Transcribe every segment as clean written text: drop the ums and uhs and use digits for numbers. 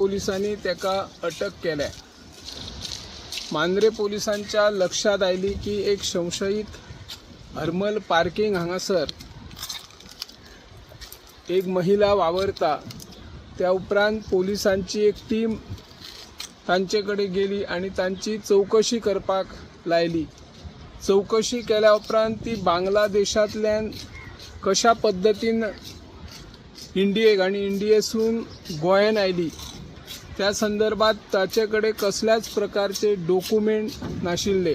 पोलिसांनी ताका अटक केल्या. मांद्रे पोलिसांच्या लक्षात आयली की एक संशयीत हरमल पार्किंग हांगासर एक महिला वावरता. त्या उपरांत पोलिसांची एक टीम तांचे कडेन गेली आनी तांची चवकशी करपाक लायली. चवकशी केल्या उपरांत ती बांगलादेशांतल्यान कशा पद्दतीन इंडियेक आनी इंडियेसून गोंयान आयली त्या संदर्भात ताचे कडेन कसल्याच प्रकारचे डॉक्युमेंट नाशिल्ले.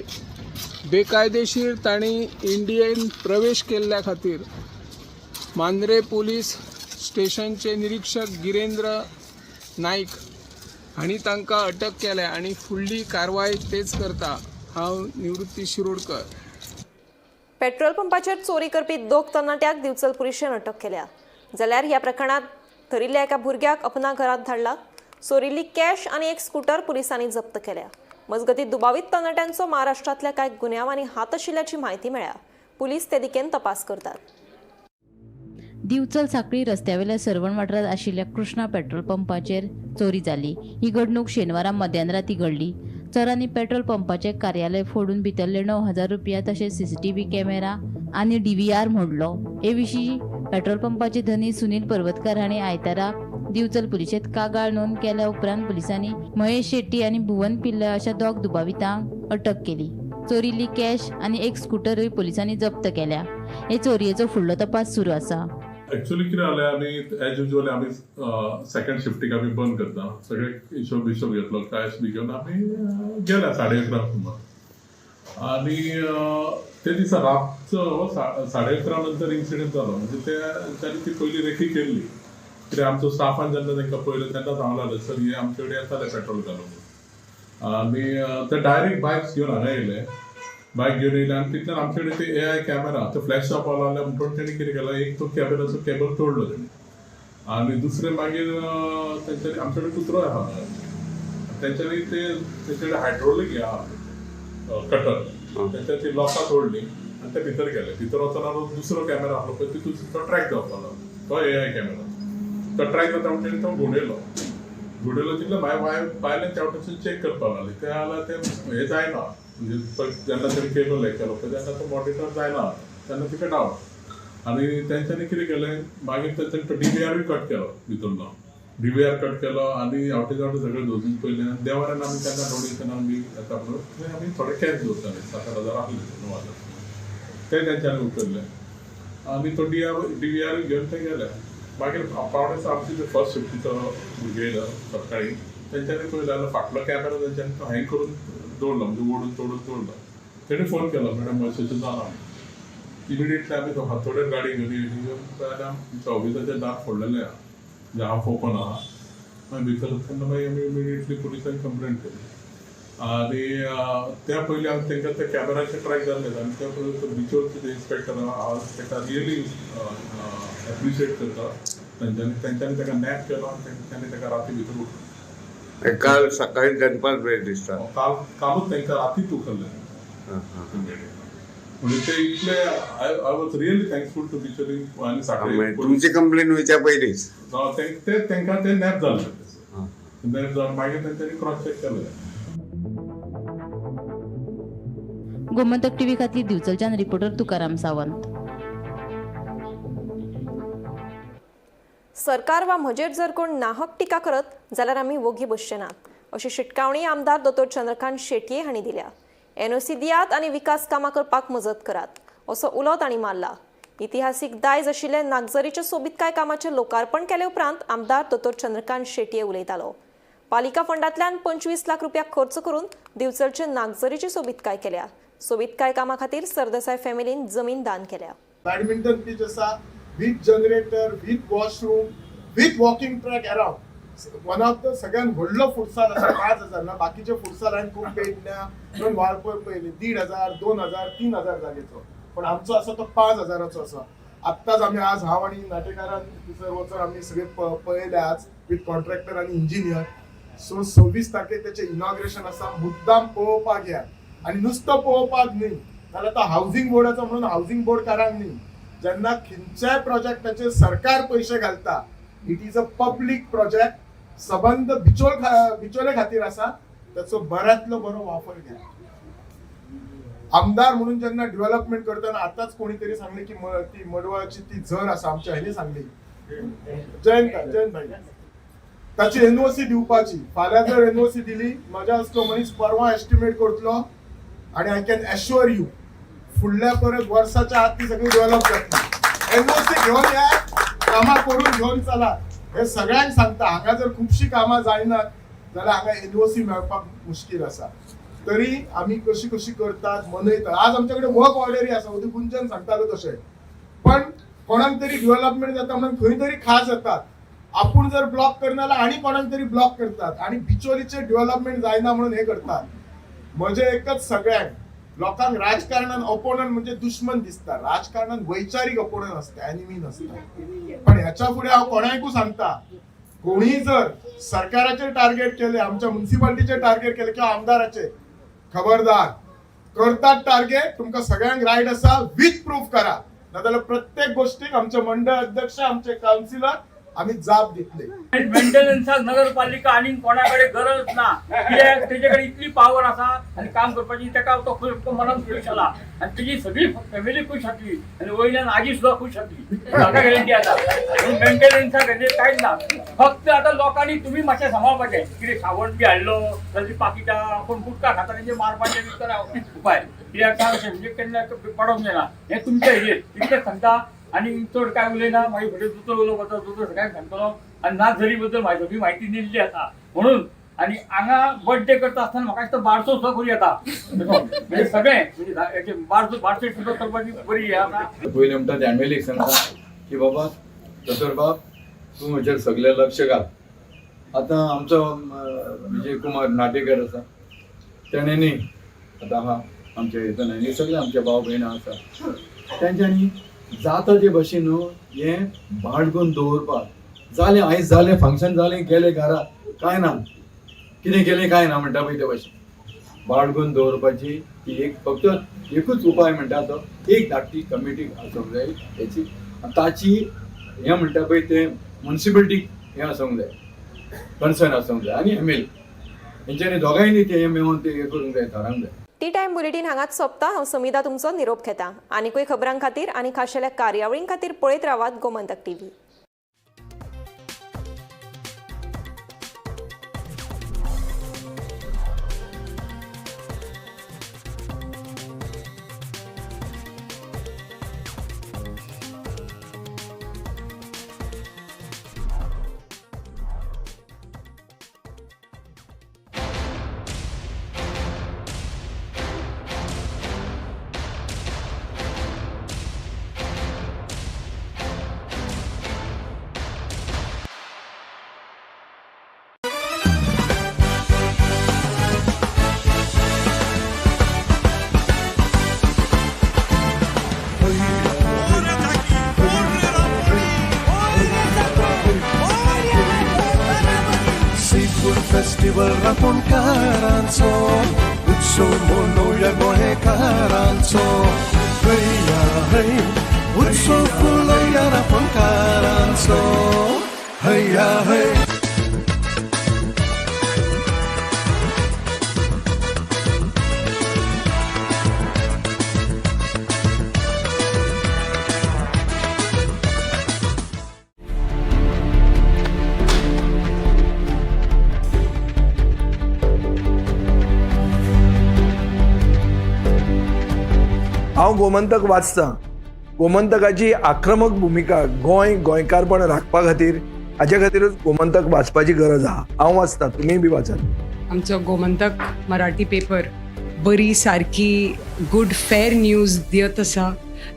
बेकायदेशीर तांणी इंडियेन प्रवेश केल्ल्या खातीर मांद्रे पोलीस स्टेशनचे निरीक्षक गिरेंद्र नाईक हांणी तांकां अटक केल्या आनी फुडली कारवाय तेच करता. हांव निवृत्ती शिरोडकर. पेट्रोल पंपाचेर चोरी करपी दोग तरणाट्याक दिवचल पुलिशेन अटक केल्या. जाल्यार ह्या प्रकरणात धरिल्ल्या एका भुरग्याक अपना घरात धाडला. चोरिल्ली कॅश आनी एक स्कूटर पुलिसांनी जप्त केल्या. मजगतीं दुबावीत तरणाट्यांचो महाराष्ट्रांतल्या कांय गुन्यांवांनी हात आशिल्ल्याची म्हायती मेळ्ळ्या. पुलीस ते दिकेन तपास करतात. दिवचल साखळी रस्त्यावेल्या सर्वण वाठारांत आशिल्ल्या कृष्णा पेट्रोल पंपाचेर चोरी जाली. ही घडणूक शेनवारा मध्यान राती घडली. चोरांनी पेट्रोल पंपाचे कार्यालय फोडून भितरले 9,000 रुपया तशेंच सीसीटीव्ही कॅमेरा आनी डीव्हीआर मोडलो. हे विशीं पेट्रोल पंपाचे धनी सुनील पर्वतकार हांणी आयतारा दिवचल पुलिशेंत कागाळ नोंद केल्या उपरांत पुलिसांनी महेश शेट्टी आनी भुवन पिल्लय अशा दोग दुबावितांक अटक केली. चोरिल्ली कॅश आनी एक स्कूटरूय पुलिसांनी जप्त केल्या. हे चोरयेचो फुडलो तपास सुरू आसा. एक्चुअली कितें जालें, आमी एज युजल आमी सेकंड शिफ्टीक आमी बंद करता, सगळे हिशोब बिशोब घेतलो, कॅश बी घेवन आमी गेल्या 11:30 सुमार. आनी ते दिसा रातचो 11:30 नंतर इन्सिडंट जालो. म्हणजे तेंच्यांनी ती पयली रेखी केल्ली. कित्याक आमचो स्टाफान जेन्ना तांकां पळयलें तेन्ना सांगलें जालें, सर हे आमचे कडेन येताले पेट्रोल घालूंक. आनी ते डायरेक्ट बायक्स घेवन हांगा येयले. बायक घेवन येयले आनी तितल्यान आमचे कडेन ते AI camera तो फ्लॅश जावपाक लागले. म्हणून तेणी कितें केलां, एक तो कॅमेराचो केबल तोडलो तेणी आनी दुसरें मागीर तेंच्यांनी आमचे कडेन कुत्रो आहा, तेंच्यांनी ते तेंचे कडेन हायड्रोलीक हें आहा कटर, तेंच्यांनी ती लॉकां तोडली आनी ते भितर गेले. भितर वतना दुसरो कॅमेरा आहलो पळय तितून तो ट्रॅक जावपाक लागलो, तो AI camera तो ट्रॅक जाता म्हणून तेणी तो घुंवडयलो. घुंवडयलो तितले मागीर बायलेन त्या वटेनसून चॅक करपाक लागली. ते जाल्यार तें हें जायना, म्हणजे जेन्ना तेणी केबल हें केलो पळय तेन्ना तो मॉनिटर जायना, तेन्ना तिका डावट. आनी तेंच्यांनी कितें केलें मागीर तेंच्यांनी तो DVR cut केलो, भितरलो DVR cut केलो आनी आवटे आवटे सगळें धोजून पयलें. आनी देवारान आमी तेन्ना डोनेशन बी येता म्हणून थंय आमी थोडे कॅश दवरताले, 7-8 हजार आहले, 9,000 ते तेंच्यांनी उखल्ले आनी तो DVR घेवन ते गेले. मागीर 5:45 आमची ते फर्स्ट शिफ्टीचो भुरगे येयलो सकाळी, तेंच्यांनी पळयलें जाल्यार फाटलो कॅमेरा तेंच्यांनी तो हँग करून दवरलो, म्हणजे ओडून तोडून दवरलो. तेणी फोन केलो, मॅडम अशें अशें जालां. इमिडिएटली आमी तो हातोडेर गाडी घेवन येयली. घेवन जाल्यार आमच्या ऑफिसाचें दार फोडलेलें आहा, म्हणजे हाफ ओपन आहा. मागीर भितर तेन्ना मागीर आमी इमिडिएटली पुलिसांक कंप्लेन केली. आनी त्या पयलीं आमी तांकां त्या कॅमेराचे ट्रॅक जाल्ले आनी त्या पयलीं तो बिचोलचो जे इन्स्पेक्टर आहा हांव ताका रियली एप्रिशिएट करता. तेंच्यांनी ताका नॅप केलो आनी तेंच्यांनी ताका राती भितर उखल्लो. काल सकाळी दनपार वेळ दिसता. कालूच तांकां रातीच उखल्लें. म्हणजे ते इतले I was really thankful to Bicholim आनी साखळी. तुमची कंप्लेन वयच्या पयलींच ते तांकां ते नॅप जाल्ले, नॅप जावन मागीर तेंच्यांनी क्रॉस चॅक केलें. गोमंतक टीव्ही खातीर दिवचलच्यान रिपोर्टर तुकाराम सावंत. सरकार वा म्हजेर जर कोण नाहक टिका करत जाल्यार आमी वोगी बसचे नात अशी शिटकावणी आमदार दोतोर चंद्रकांत शेटये हांणी दिल्या. NOC दियात आनी विकास कामां करपाक मजत करात असो उलो तांणी मारला. इतिहासीक दायज आशिल्ले नागझरीच्या सोबीतकाय कामाचें लोकार्पण केले उपरांत आमदार दोतोर चंद्रकांत शेटये उलयतालो. पालिका फंडांतल्यान 25 लाख रुपया खर्च करून दिवचलचे नागझरीची सोबीतकाय केल्या. सोबीतकाय कामा खातीर सरदेसाय फॅमिलीन जमीन दान केल्या. बॅडमिंटन पीच आसा, with generator, with washroom, with walking track around. One of the सगळ्यात व्हडलो फुटसाल आसा 5,000 ना, बाकीचे फुटसाल हांवें खूब पेडण्या इवन वाळपय पळयले 1,500, 2,000, 3,000 जागेचो, पण आमचो आसा तो 5,000चो आसा. आत्ताच आमी आज हांव आनी नाटेकारान थंयसर वचून आमी सगळे पळयले आज विथ कॉन्ट्रॅक्टर आनी इंजिनियर. सो 26 तारखेक तेचें इनॉग्रेशन आसा. मुद्दाम पळोवपाक या आनी नुस्तो पळोवपाक न्ही, जाल्यार तो हावजींग बोर्डाचो म्हणून हावजींग बोर्ड कारांक न्ही, जेन्ना खंयच्याय प्रोजेक्टाचेर सरकार पयशे घालता it is a public project. सबंद बिचोल बिचोले खातीर आसा, त्याचो बऱ्यांतलो बरो वापर घ्या. आमदार म्हणून जेन्ना डेव्हलपमेंट करतना आतांच कोणीतरी सांगले की ती मडवळाची ती झर आसा, आमच्या हेणी सांगली, जयंत जयंत भाई, ताची एनओसी दिवपाची. फाल्यां जर एनओसी दिली, म्हज्या असलो मनीस परवा एस्टिमेट करतलो आणि I can assure you फुडल्या परत वर्साच्या आत ती सगळी डेव्हलप जातली. एनओसी घेवन या, कामां करून घेवन चला. हे सगळ्यांक सांगता, हांगा जर खुबशीं कामां जायनात जाल्यार हांगा एनओसी मेळपाक मुश्कील आसा. तरी आमी कशी कशी करतात मनयतात. आज आमच्या कडेन वर्क ऑर्डरी आसा, उदय गुंजन सांगतालो तशें, पण कोणाक तरी डेव्हलपमेंट जाता म्हणून खंय तरी खास जातात. आपूण जर ब्लॉक करना जाल्यार आनी कोणाक तरी ब्लॉक करतात आणि बिचोलीचे डेव्हलपमेंट जायना म्हणून हे करतात. म्हजें एकच सगळ्यांक लोकांक, राजकारणान ओपोनंट म्हणजे दुश्मन दिसता, राजकारणान वैचारीक ओपोनंट आसता, एनिमी नसता. पण ह्याच्या फुडें हांव कोणाकूय सांगता, कोणीय जर सरकाराचेर टार्गेट केले, आमच्या म्युन्सिपाल्टीचेर टार्गेट केले किंवा आमदाराचे, खबरदार करतात टार्गेट, तुमकां सगळ्यांक रायट आसा, विथ प्रूफ करा, नाजाल्यार प्रत्येक गोष्टीक आमचे मंडळ अध्यक्ष, आमचे कावन्सिलर आमी जाप दितले. मेंटेनन्साक नगरपालिका आनी कोणा कडेन गरज ना, कित्याक तेजे कडेन इतली पावर आसा आनी काम करपाची ताका तो खूब मनान खूश जाला आनी तेजी सगळी फॅमिली खूश जातली आनी वयल्यान आजी सुद्दां खूश जातली, म्हाका गॅरंटी आसा. मेंटेनन्साक हेजेर कांयच ना, फक्त आतां लोकांनी तुमी मातशें सांबाळपाचें. कितें सावण बी हाडलो जाल्यार ती पाकिटां कोण गुटखा खाता तेंचे मारपाचें बी करा उपाय, कित्याक सांग अशें म्हणजे केन्ना पडोंक जायना. हें तुमच्या हेजेर इतलें सांगता आनी चड काय उलयना. मागीर फुडें दुसरो उलोवप आसा, दुसरो सगळ्यांक सांगतलो आनी ना झरी बद्दल म्हाजी सगळी म्हायती दिल्ली आसा म्हणून. आनी हांगा बर्थडे करता आसतना म्हाका दिसता बारसो सुद्दां करूं येता, म्हणजे सगळें म्हणजे बारसो बारसो सुद्दां करपाची बरी हें आसा. पयलीं म्हणटा ते एम एल एक सांगता की बाबा दोतोर बाब तूं म्हजेर सगळें लक्ष घाल. आतां आमचो विजय कुमार नाटेकर आसा, तेणें न्ही आतां आहा आमच्या हितून आनी सगळे आमचे भाव भयणां आसा, तेंच्यांनी जाता ते भशेन न्हू हें बाळगून दवरपाक जालें. आयज जालें फंक्शन जालें, गेलें घरा, कांय ना, कितें केलें कांय ना म्हणटा पळय ते भशेन बाळगून दवरपाची ती एक फक्त एकूच उपाय म्हणटा तो एक धाकटी कमिटी आसूंक जाय हेची, ताची हें म्हणटा पळय तें म्युनिसिपलिटीक हें आसूंक जाय, कन्सर्न आसूंक जाय आनी एम एल हेंच्यांनी दोगांयनी तें मेळून तें हें करूंक जाय, थारावंक जाय. टी टायम बुलेटीन हांगाच सोंपता. हांव समिधा तुमचो निरोप घेता. आनिकूय खबरां खातीर आनी खाशेल्या कार्यावळीं खातीर पळयत रावात गोमंतक टीव्ही. सीफूड फेस्टिवल रांपोणकारांचो उत्सव मनोवया गोंयकारांचो, हया हय उत्सव फुलोवया रांपोणकारांचो, हया हय. हांव गोमंतक वाचतां. गोमंतकाची आक्रमक भुमिका गोंय गोंयकारपण राखपा खातीर, हाजे खातीरूच गोमंतक वाचपाची गरज आहा. हांव वाचतां, तुमीय बी वाचात. आमचो गोमंतक मराठी पेपर बरी सारकी गुड फेर न्यूज दियत आसा,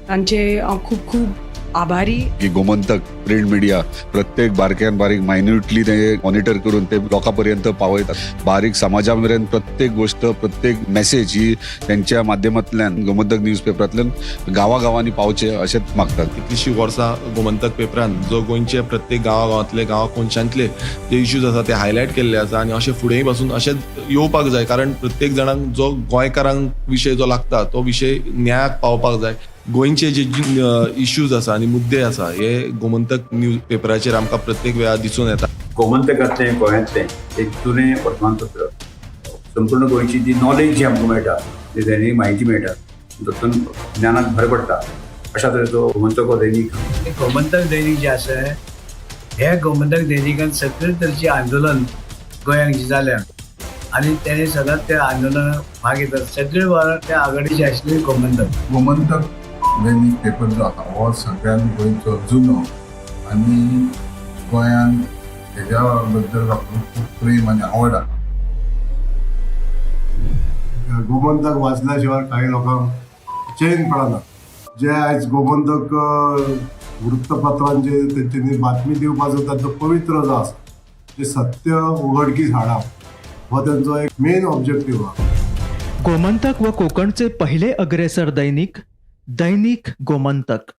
तांचे हांव खूब खूब आभारी. की गोमंतक प्रिंट मिडिया प्रत्येक बारक्यान बारीक मायन्युटली ते मॉनिटर करून ते लोकां पर्यंत पावयतात. बारीक समाजा मेरेन प्रत्येक गोष्ट, प्रत्येक मेसेज ही त्यांच्या माध्यमांतल्यान गोमंतक न्यूज पेपरांतल्यान गांवागांवांनी पावचे अशेंच मागतात. कितलीशीं वर्सां गोमंतक पेपरान जो गोंयचे प्रत्येक गांवागांवांतले, गांवा कोनशांतले जे इश्यूज आसा ते हायलायट केल्ले आसा आनी अशें फुडेंय पासून अशेंच येवपाक जाय, कारण प्रत्येक जाणांक जो गोंयकारांक विशय जो लागता तो विशय न्यायाक पावपाक जाय. गोंयचे जे इश्यूज आसा आनी मुद्दे आसा हे गोमंतक न्यूज पेपराचेर आमकां प्रत्येक वेळार दिसून येता. गोमंतकांतलें गोंयांतलें एक जुनें वर्तमानपत्र. संपूर्ण गोंयची जी नॉलेज जी आमकां मेळटा, जी दैनीक म्हायती मेळटा, तातूंत ज्ञानाक भर पडटा. अशा तरेचो गोमंतक हो दैनीक. गोमंतक दैनीक जें आसा, हे गोमंतक दैनिकान सगळे तरेचें आंदोलन गोंयांत जें जाल्या आनी तेणे सदांच त्या आंदोलनात भाग घेतात. सगळे त्या आघाडीचे आशिल्ले गोमंतक. गोमंतक दैनीक पेपर जो आसा हो सगळ्यान गोंयचो जुनो आनी गोंयान हेज्या बद्दल लोकांक खूब प्रेम आनी आवड आसा. गोमंतक वाचल्या शिवाय काही लोकांक चैन पडना. जे आयज गोमंतक वृत्तपत्रांचे तेंच्यांनी बातमी दिवपाचो तांचो पवित्र जो आसा, जे सत्य उघडकीस हाडप हो तेंचो एक मेन ऑब्जेक्टीव आहा. गोमंतक व कोकणचे पहिले अग्रेसर दैनिक, दैनिक गोमंतक.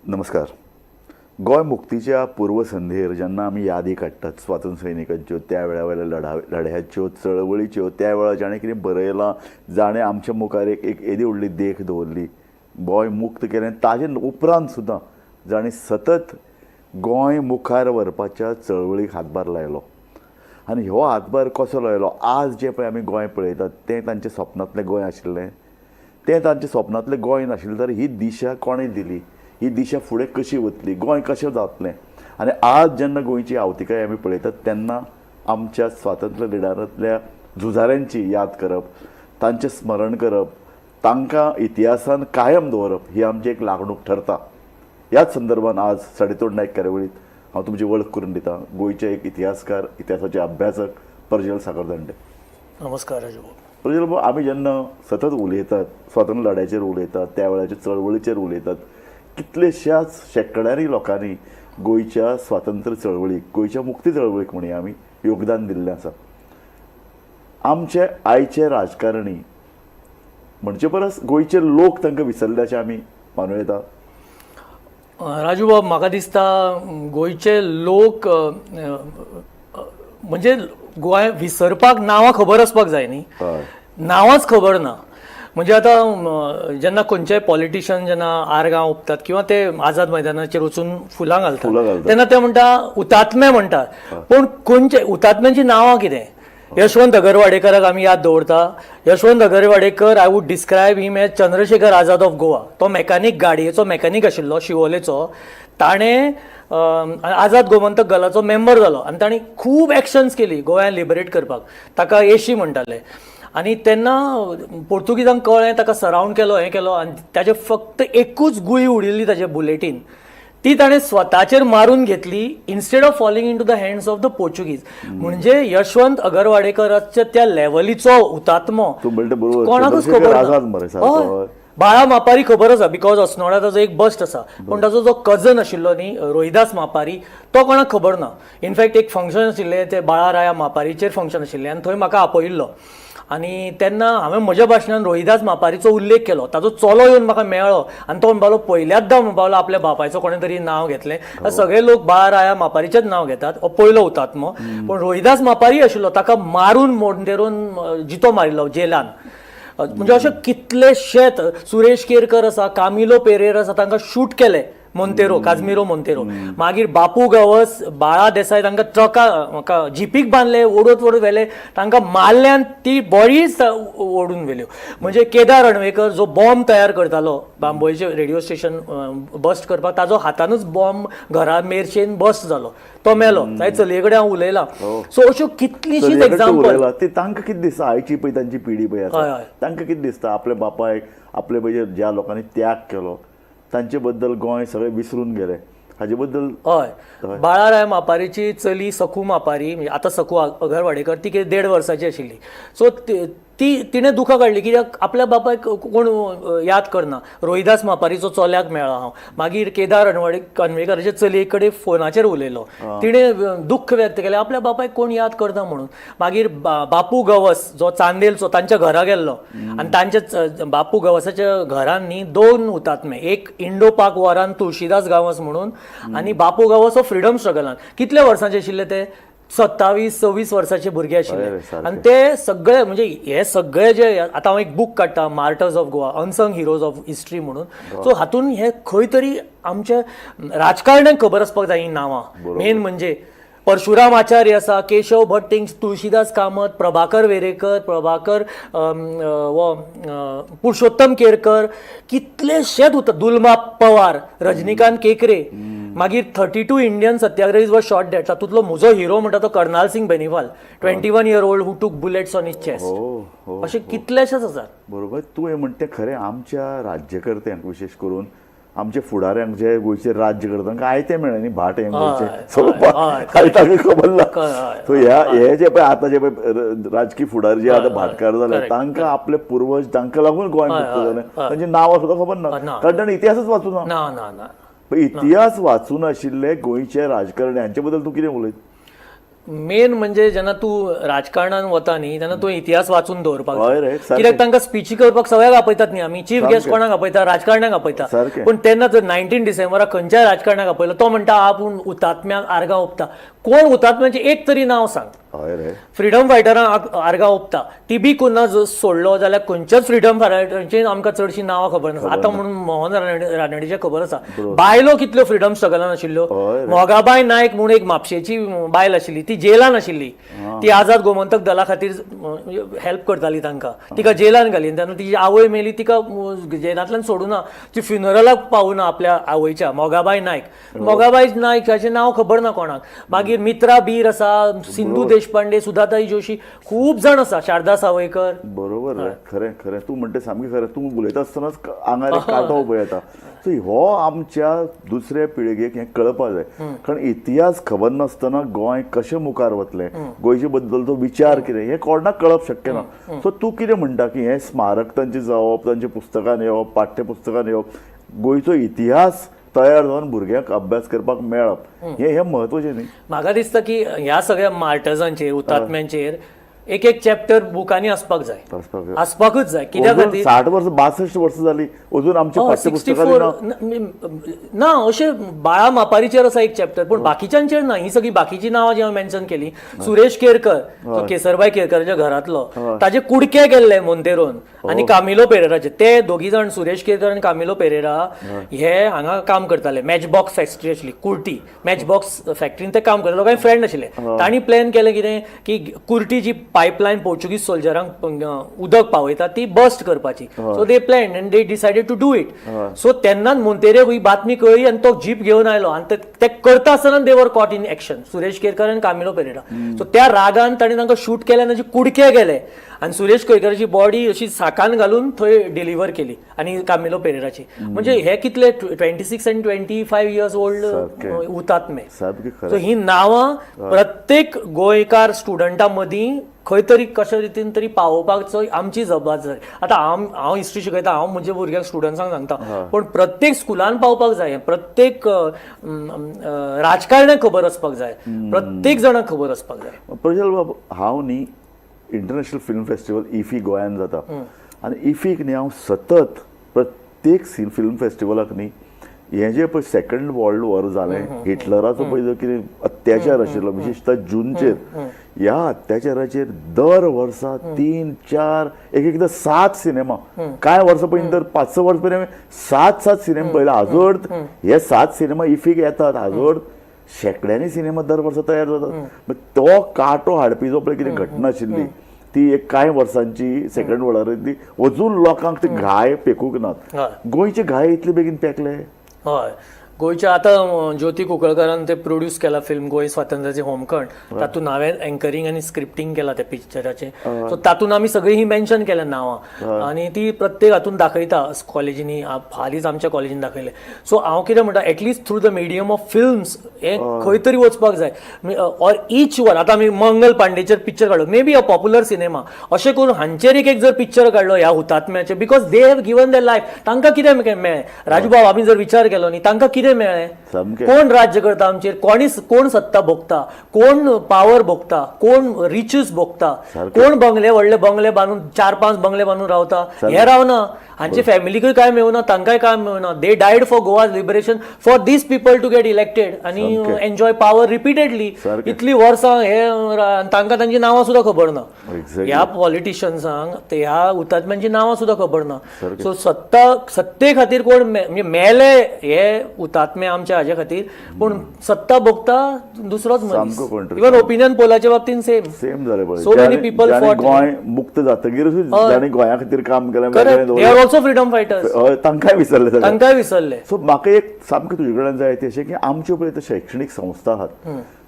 नमस्कार. गोंय मुक्तीच्या पूर्वसंध्येर जेन्ना आमी यादी काडटात स्वातंत्र्य सैनिकांच्यो, त्या वेळा वयल्या लढ्याच्यो, चळवळीच्यो, त्या वेळार जाणें कितें बरयलां, जाणें आमच्या मुखार एक एक येदी व्हडली देख दवरली, गोंय मुक्त केलें, ताजे उपरांत सुद्दां जाणें सतत गोंय मुखार व्हरपाच्या चळवळीक हातभार लायलो. आनी हो हातभार कसो लायलो, आज जें पळय आमी गोंय पळयतात तें तांच्या सपनांतलें गोंय आशिल्लें, तें तांच्या सपनांतलें गोंय नाशिल्लें तर ही दिशा कोणें दिली, ही दिशा फुडें कशी वतली, गोंय कशें जातलें. आनी आज जेन्ना गोंयची आवतिकाय आमी पळयतात तेन्ना आमच्या स्वातंत्र्य लिडरांतल्या झुजाऱ्यांची याद करप, तांचें स्मरण करप, तांकां इतिहासान कायम दवरप ही आमची एक लागणूक ठरता. ह्याच संदर्भान आज सडेतोड नायक कार्यावळींत हांव तुमची वळख करून दितां गोंयचे एक इतिहासकार, इतिहासाचे अभ्यासक प्रजल साखरदांडे. नमस्कार राजू. प्रजल भाऊ, आमी जेन्ना सतत उलयतात स्वातंत्र्य लढ्याचेर उलयतात, त्या वेळाचे चळवळीचेर उलयतात, कितलेश्याच शेंकड्यांनी लोकांनी गोंयच्या स्वातंत्र्य चळवळीक, गोंयच्या मुक्ती चळवळीक म्हणया आमी योगदान दिल्लें आसा. आमचे आयचे राजकारणी म्हणचे परस गोंयचे लोक तांकां विसरले अशें आमी मानूं येता. राजू बाब, म्हाका दिसता गोंयचे लोक म्हणजे गोंय विसरपाक नांवां खबर आसपाक जाय न्ही, नांवांच खबर ना. म्हणजे आतां जेन्ना खंयचेय पॉलिटिशन जेन्ना आर्गां ओंपतात किंवा ते आझाद मैदानाचेर वचून फुलां घालतात तेन्ना ते म्हणटा हुतात्मे म्हणटात, पूण खंयचे हुतात्म्यांची नांवां कितें? यशवंत अगरवाडेकराक आमी याद दवरता. Yashwant Agarwadekar, I would describe him as Chandrashekhar Azad of Goa. तो मेकॅनीक, गाडयेचो मेकॅनीक आशिल्लो शिवोलेचो. ताणें आझाद गोमंतक दलाचो मेंबर जालो आनी ताणें खूब एक्शन्स केली गोंयान लिबरेट करपाक. ताका एशी म्हणटाले. आनी तेन्ना पोर्तुगीजांक कळ्ळें, ताका सरावंड केलो, हें केलो आनी ताचे फक्त एकूच गुळी उडिल्ली ताचे बुलेटीन, ती ताणें स्वताचेर मारून घेतली instead of falling into the hands of the Portuguese. म्हणजे यशवंत अगरवाडेकराच्या त्या लेवलीचो हुतात्मो कोणाकूच खबर ना. बाळा मापारी खबर आसा because Assonora ताजो एक बस्ट आसा, पूण ताजो जो कजन आशिल्लो न्ही रोहिदास मापारी, तो कोणाक खबर ना. इनफॅक्ट एक फंक्शन आशिल्लें, ते बाळा राया मापारीचेर फंक्शन आशिल्लें आनी थंय म्हाका आपयिल्लो आनी तेन्ना हांवें म्हज्या भाशणान रोहिदास मापारीचो उल्लेख केलो. ताजो चलो येवन म्हाका मेळ्ळो आनी तो म्हणपालो पयल्याचदा म्हणपालो आपल्या बापायचो कोणें तरी नांव घेतलें. सगळे लोक बाळा राया मापारीचेच नांव घेतात, हो पयलो हुतात्मो. पूण रोहिदास मापारी आशिल्लो, ताका मारून मोंतेरून जितो मारिल्लो जेलान. म्हणजे अशे कितलेशेच, सुरेश केरकर आसा, कामिलो पेरेर आसा, तांकां शूट केले मोंतेरो, काजमिरो मोंतेरो. मागीर बापू गांवस, बाळा देसाय, तांकां ट्रका जिपीक बांदले, ओडत ओडत व्हेले, तांकां मारल्यान ती बॉडीच ओडून व्हेल्यो. म्हणजे केदार अणवेकर जो बॉम्ब तयार करतालो बांबोळीचे रेडिओ स्टेशन बस्ट करपाक, ताजो हातानूच बॉम्ब घरा मेरशेन बस्ट जालो, तो मेलो. ताजे चलये कडेन हांव उलयलां. सो अश्यो कितलीशीच एग्जाम्पल. ती तांकां कितें दिसता, आयची पळय तांची पिढी पळय आसा, तांकां कितें दिसता आपल्या बापायक, आपले पळय ज्या लोकांनी त्याग केलो तांचे बद्दल गोंय सगळें विसरून गेले हाजे बद्दल. हय, बाळाराय मापारीची चली सखू मापारी, म्हणजे आतां सखू अगरवाडेकर, ती कितें 1.5 वर्साची आशिल्ली. सो ती तिणें दुखां काडली कित्याक आपल्या बापायक कोण याद करना. रोहिदास मापारीचो चल्याक मेळ्ळो हांव, मागीर केदार कणवेकाराचे चलये कडेन फोनाचेर उलयलो, तिणें दुख्ख व्यक्त केलें आपल्या बापायक कोण याद करना म्हणून. मागीर बापू गवस जो चांदेलचो तांच्या घरा गेल्लो आनी तांच्या बापू गवसाच्या घरान न्ही 2 हुतात्मे, एक इंडो पाक वॉरान तुळशीदास गांवस म्हणून आनी बापू गांवस हो फ्रिडम स्ट्रगलान. कितले वर्सांचे आशिल्ले ते? 27-26 वर्साचे भुरगे आशिल्ले. आनी ते सगळे म्हणजे हे सगळे जे आतां हांव एक बूक काडटा martyrs of Goa, unsung heroes of history म्हणून, सो हातून हे खंय तरी आमच्या राजकारण्यांक खबर आसपाक जाय ही नांवां. मेन म्हणजे परशुराम आचार्य आसा, केशव भट, तुळशीदास कामत, प्रभाकर वेरेकर, प्रभाकर पुरुषोत्तम केरकर, कितलेशेच उरता, दुलमा पवार, रजनीकांत केकरे, मागीर 32 Indian satyagrahis were shot dead. तातूंतलो म्हजो हिरो म्हणटा तो Karnal Singh Beniwal, 21-year-old who took bullets on his chest. अशे कितलेशेच आसात. बरोबर, तूं हें म्हणटा खरें. आमच्या राज्यकर्त्यांक विशेश करून आमचे फुडाऱ्यांक जे गोंयचेर राज्य करता तांकां आयतें मेळ्ळें न्ही, भाट हें गोंयचें सगळें तांकां खबर ना. सो ह्या हे जे पळय आतां जे पळय राजकी फुडारी जे आतां भाटकार जाले तांकां आपले पुर्वज तांकां लागून गोंय मुक्त जालें तांची नांवां सुद्दां खबर ना, कारण तांणी इतिहासच वाचूं ना. इतिहास वाचूं नाशिल्ले गोंयचे राजकारणी हांचे बद्दल तूं कितें उलयत? मेन म्हणजे जेन्ना तूं राजकारणान वता न्ही तेन्ना तूं इतिहास वाचून दवरपाक जाय, कित्याक तांकां स्पिची करपाक सगळ्याक आपयतात न्ही आमी, चीफ गेस्ट कोणाक आपयता? राजकारण्याक आपयता. पूण तेन्ना जर 19 डिसेंबराक खंयच्याय राजकारण्याक आपयलो तो म्हणटा आपूण हुतात्म्याक आर्गां ओंपता. कोण हुतात्म्याचें एक तरी नांव सांग. फ्रिडम फायटरांक आर्गां ओंपता. टीबी कुन्हा जर सोडलो जाल्यार खंयच्याच फ्रिडम फायटरांची आमकां चडशीं नांवां खबर नासा. आतां म्हणून मोहन रानडेचें खबर आसा. बायलो कितल्यो फ्रिडम स्ट्रगलान आशिल्ल्यो. मोगाबाय नायक म्हूण एक म्हापशेची बायल आशिल्ली, ती जेलान आशिल्ली, ती आझाद गोमंतक दला खातीर हेल्प करताली तांकां, तिका जेलान घाली. तेन्ना तिची आवय मेली, तिका जेलांतल्यान सोडूना, ती फ्युनरलाक पावना आपल्या आवयच्या. मोगाबाय नायक, मोगाबाय नायक हाचें नांव खबर ना कोणाक. मागीर मित्रा बीर आसा, सिंधू देशपांडे, सुधाताई जोशी, खूब जाण आसा, शारदा सावयकर. बरोबर, खरें खरें तूं म्हणटा सामकें खरें. तूं उलयता आसतनाच आंगार एक कांटो उबो येता. सो हो आमच्या दुसऱ्या पिळगेक हें कळपाक जाय, कारण इतिहास खबर नासतना गोंय कशें मुखार वतलें, गोंयचे बद्दलचो विचार कितें हें कोणाक कळप शक्य ना. सो तूं कितें म्हणटा की हें स्मारक तांचें जावप, तांच्या पुस्तकान येवप, पाठ्यपुस्तकान येवप, गोंयचो इतिहास तयार जावन भुरग्यांक अभ्यास करपाक मेळप हें हें म्हत्वाचें न्ही? म्हाका दिसता की ह्या सगळ्या मार्टर्सांचेर, हुतात्म्यांचेर एक एक चॅप्टर बुकांनी आसपाक जाय, आसपाकूच जाय. कित्या खातीर 60 वर्सां 62 वर्सां जाली अजून आमच्या पाठ्यपुस्तकांनी ना. अशें बाळा मापारीचेर आसा एक चॅप्टर, पूण बाकीच्यांचेर ना. ही सगळी बाकीची नांवां जी हांवें मेन्शन केली, सुरेश केरकर जो केसरबाय केरकराच्या घरांतलो, ताजे कुडके गेल्ले मोंतेरोन आनी कामिलो पेरेराचे, ते दोगी जाण सुरेश केरकर आनी कामिलो पेरेरा हे हांगा काम करताले. मॅच बॉक्स फॅक्टरी आशिल्ली कुर्टी, मॅच बॉक्स फॅक्टरीन ते काम करताले, लोकांचे फ्रेंड आशिल्ले. तांणी प्लॅन केलें कितें की कुर्टी जी पायपलायन पोर्चुगीज सोल्जरांक उदक पावयता ती बस्ट करपाची. So they plan and they decided to do it. So तेन्नाच मोंतेरेक ही बातमी कळ्ळी आनी तो जीप घेवन आयलो आनी ते करता आसतना they were caught in action, Suresh Kerkar आनी कामिलो पेरेरा. सो त्या रागान तांणी तांकां शूट केलें आनी ताचे कुडके गेले आनी सुरेश केरकराची बॉडी अशी साकान घालून थंय डिलिव्हर केली आनी कामिलो पेरेराची. म्हणजे हे कितले 26 आनी 25 इयर्स ओल्ड हुतात्मे. सो ही नांवां प्रत्येक गोंयकार स्टुडंटा मदीं खंय तरी कशा रितीन तरी पावोवपाचो आमची जबाबदारी. आतां हांव हिस्ट्री शिकयता, हांव म्हज्या भुरग्यांक स्टुडंट्सांक सांगता, पूण प्रत्येक स्कुलान पावपाक जाय, प्रत्येक राजकारण्याक खबर आसपाक जाय, प्रत्येक जाणाक खबर आसपाक जाय. प्रजल बाब, हांव न्ही इंटरनॅशनल फिल्म फेस्टिवल इफी गोंयान जाता आनी इफीक न्ही हांव सतत प्रत्येक फिल्म फेस्टिवलाक न्ही हें जे पळय सेकंड वर्ल्ड वॉर जालें, हिटलराचो पळय जो कितें अत्याचार आशिल्लो विशेशतः जूनचेर, ह्या अत्याचाराचेर दर वर्सा 3, 4, एक एकदां 7 सिनेमा, कांय वर्सां पयलीं तर 5-6 वर्सां पयलीं 7-7 सिनेमा पळयले. हाजो अर्थ हे 7 सिनेमा इफीक येतात, हाजो अर्थ शेंकड्यांनी सिनेमा दर वर्सा तयार जातात. तो कांटो हाडपी जो पळय कितें घटना आशिल्ली ती एक कांय वर्सांची सेकंड वर्ल्ड वॉरांतली, अजून लोकांक ते घाय पेकूंक नात. गोंयचे घाय इतले बेगीन पेकले? हय, गोंयच्या आतां ज्योती कुंकळकारान ते प्रोड्यूस केला फिल्म गोंय स्वातंत्र्याचे होमखण, तातूंत हांवें एंकरींग आनी स्क्रिप्टींग केला त्या पिक्चराचें. सो तातूंत आमी सगळीं ही मेन्शन केल्या नांवां आनी ती प्रत्येक हातून दाखयता कॉलेजींनी, हालींच आमच्या कॉलेजीन दाखयलें. सो हांव कितें म्हणटा, at least through the medium of films हें खंय तरी वचपाक जाय. ऑर इच वन, आतां आमी मंगल पांडेचेर पिक्चर काडलो, may be a popular cinema, अशें करून हांचेर एक एक जर पिक्चर काडलो ह्या हुतात्म्याचेर, because they have given their life. तांकां कितें मेळ्ळें राजूबाब, आमी जर विचार केलो न्ही, तांकां कितें मेळ्ळें? कोण राज्य करता आमचेर, कोण सत्ता भोगता, कोण पावर भोगता, कोण रिचीस भोगता, कोण बंगले व्हडले बंगले बांदून 4-5 बंगले बांदून रावता, हे रावना. हांचे फॅमिलीकूय काय मेळना, तांकांय काय मेळना. They died for Goa liberation, for these people to get elected आनी एन्जॉय पावर रिपीटेडली. इतली वर्सां हे तांकां तांची नांवां सुद्दां खबर ना. ह्या पॉलिटिशियन्सांक ह्या हुतात्म्यांची नांवां सुद्दां खबर ना. सो सत्ते खातीर कोण म्हणजे मेले हे हुतात्मे आमच्या हाजे खातीर, पूण सत्ता भोगता दुसरोच मनीस. इवन ओपिनियन पोलाच्या बाबतीन सेम सेम जालें. सो मेनी पीपल गोंय मुक्त जातकीर जांणी गोंया खातीर काम केलें, फ्रीडम फायटर्स, तांकांय विसरले, तांकांय विसरले. सो म्हाका एक सामकें तुजे कडेन जाय तें अशें की आमच्यो पळय शैक्षणीक संस्था आहात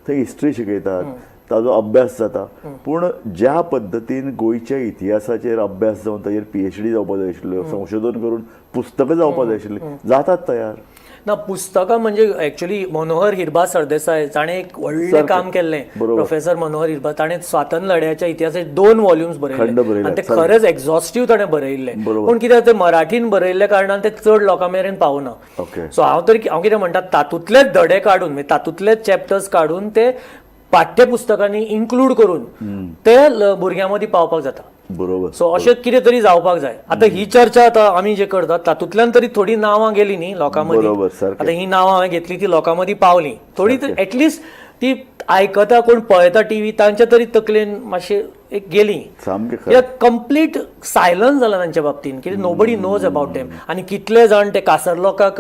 थंय हिस्ट्री शिकयतात, ताजो अभ्यास जाता, पूण ज्या पद्दतीन गोंयच्या इतिहासाचेर अभ्यास जावन ताजेर PhD जावपाक जाय आशिल्ल्यो, संशोधन करून पुस्तकां जावपाक जाय आशिल्लीं, जातात तयार ना पुस्तकां? म्हणजे एक्चुअली मनोहर हिरबा सरदेसाय जाणें एक व्हडलें काम केल्लें, प्रोफेसर मनोहर हिरबा, ताणें स्वातंत्र्य लढ्याच्या इतिहासाचे 2 वॉल्युम्स बरयले आनी ते खरेंच एक्झॉस्टीव ताणें बरयल्ले. पूण कितें ते मराठीन बरयल्ल्या कारणान ते चड लोकां मेरेन पावना. सो हांव कितें म्हणटा, तातूंतलेच धडे काडून, म्हणजे तातूंतलेच चॅप्टर्स काडून ते पाठ्यपुस्तकांनी इन्क्लूड करून ते भुरग्यां मदीं पावपाक जाता. बरोबर. सो अशें कितें तरी जावपाक जाय. आतां ही चर्चा आतां आमी जे करतात तातूंतल्यान तरी थोडी नांवां गेली न्ही लोकां मदीं. आतां ही नांवां हांवें घेतली ती लोकां मदीं पावली थोडी, एटलिस्ट ती आयकता कोण पळयता टीव्ही तांच्या तरी तकलेन मातशें एक गेली. कंप्लीट सायलन्स जाला तांच्या बाबतीन, कितें नोबडी नोज अबाउट देम. आनी कितले जाण ते कासर लोकांक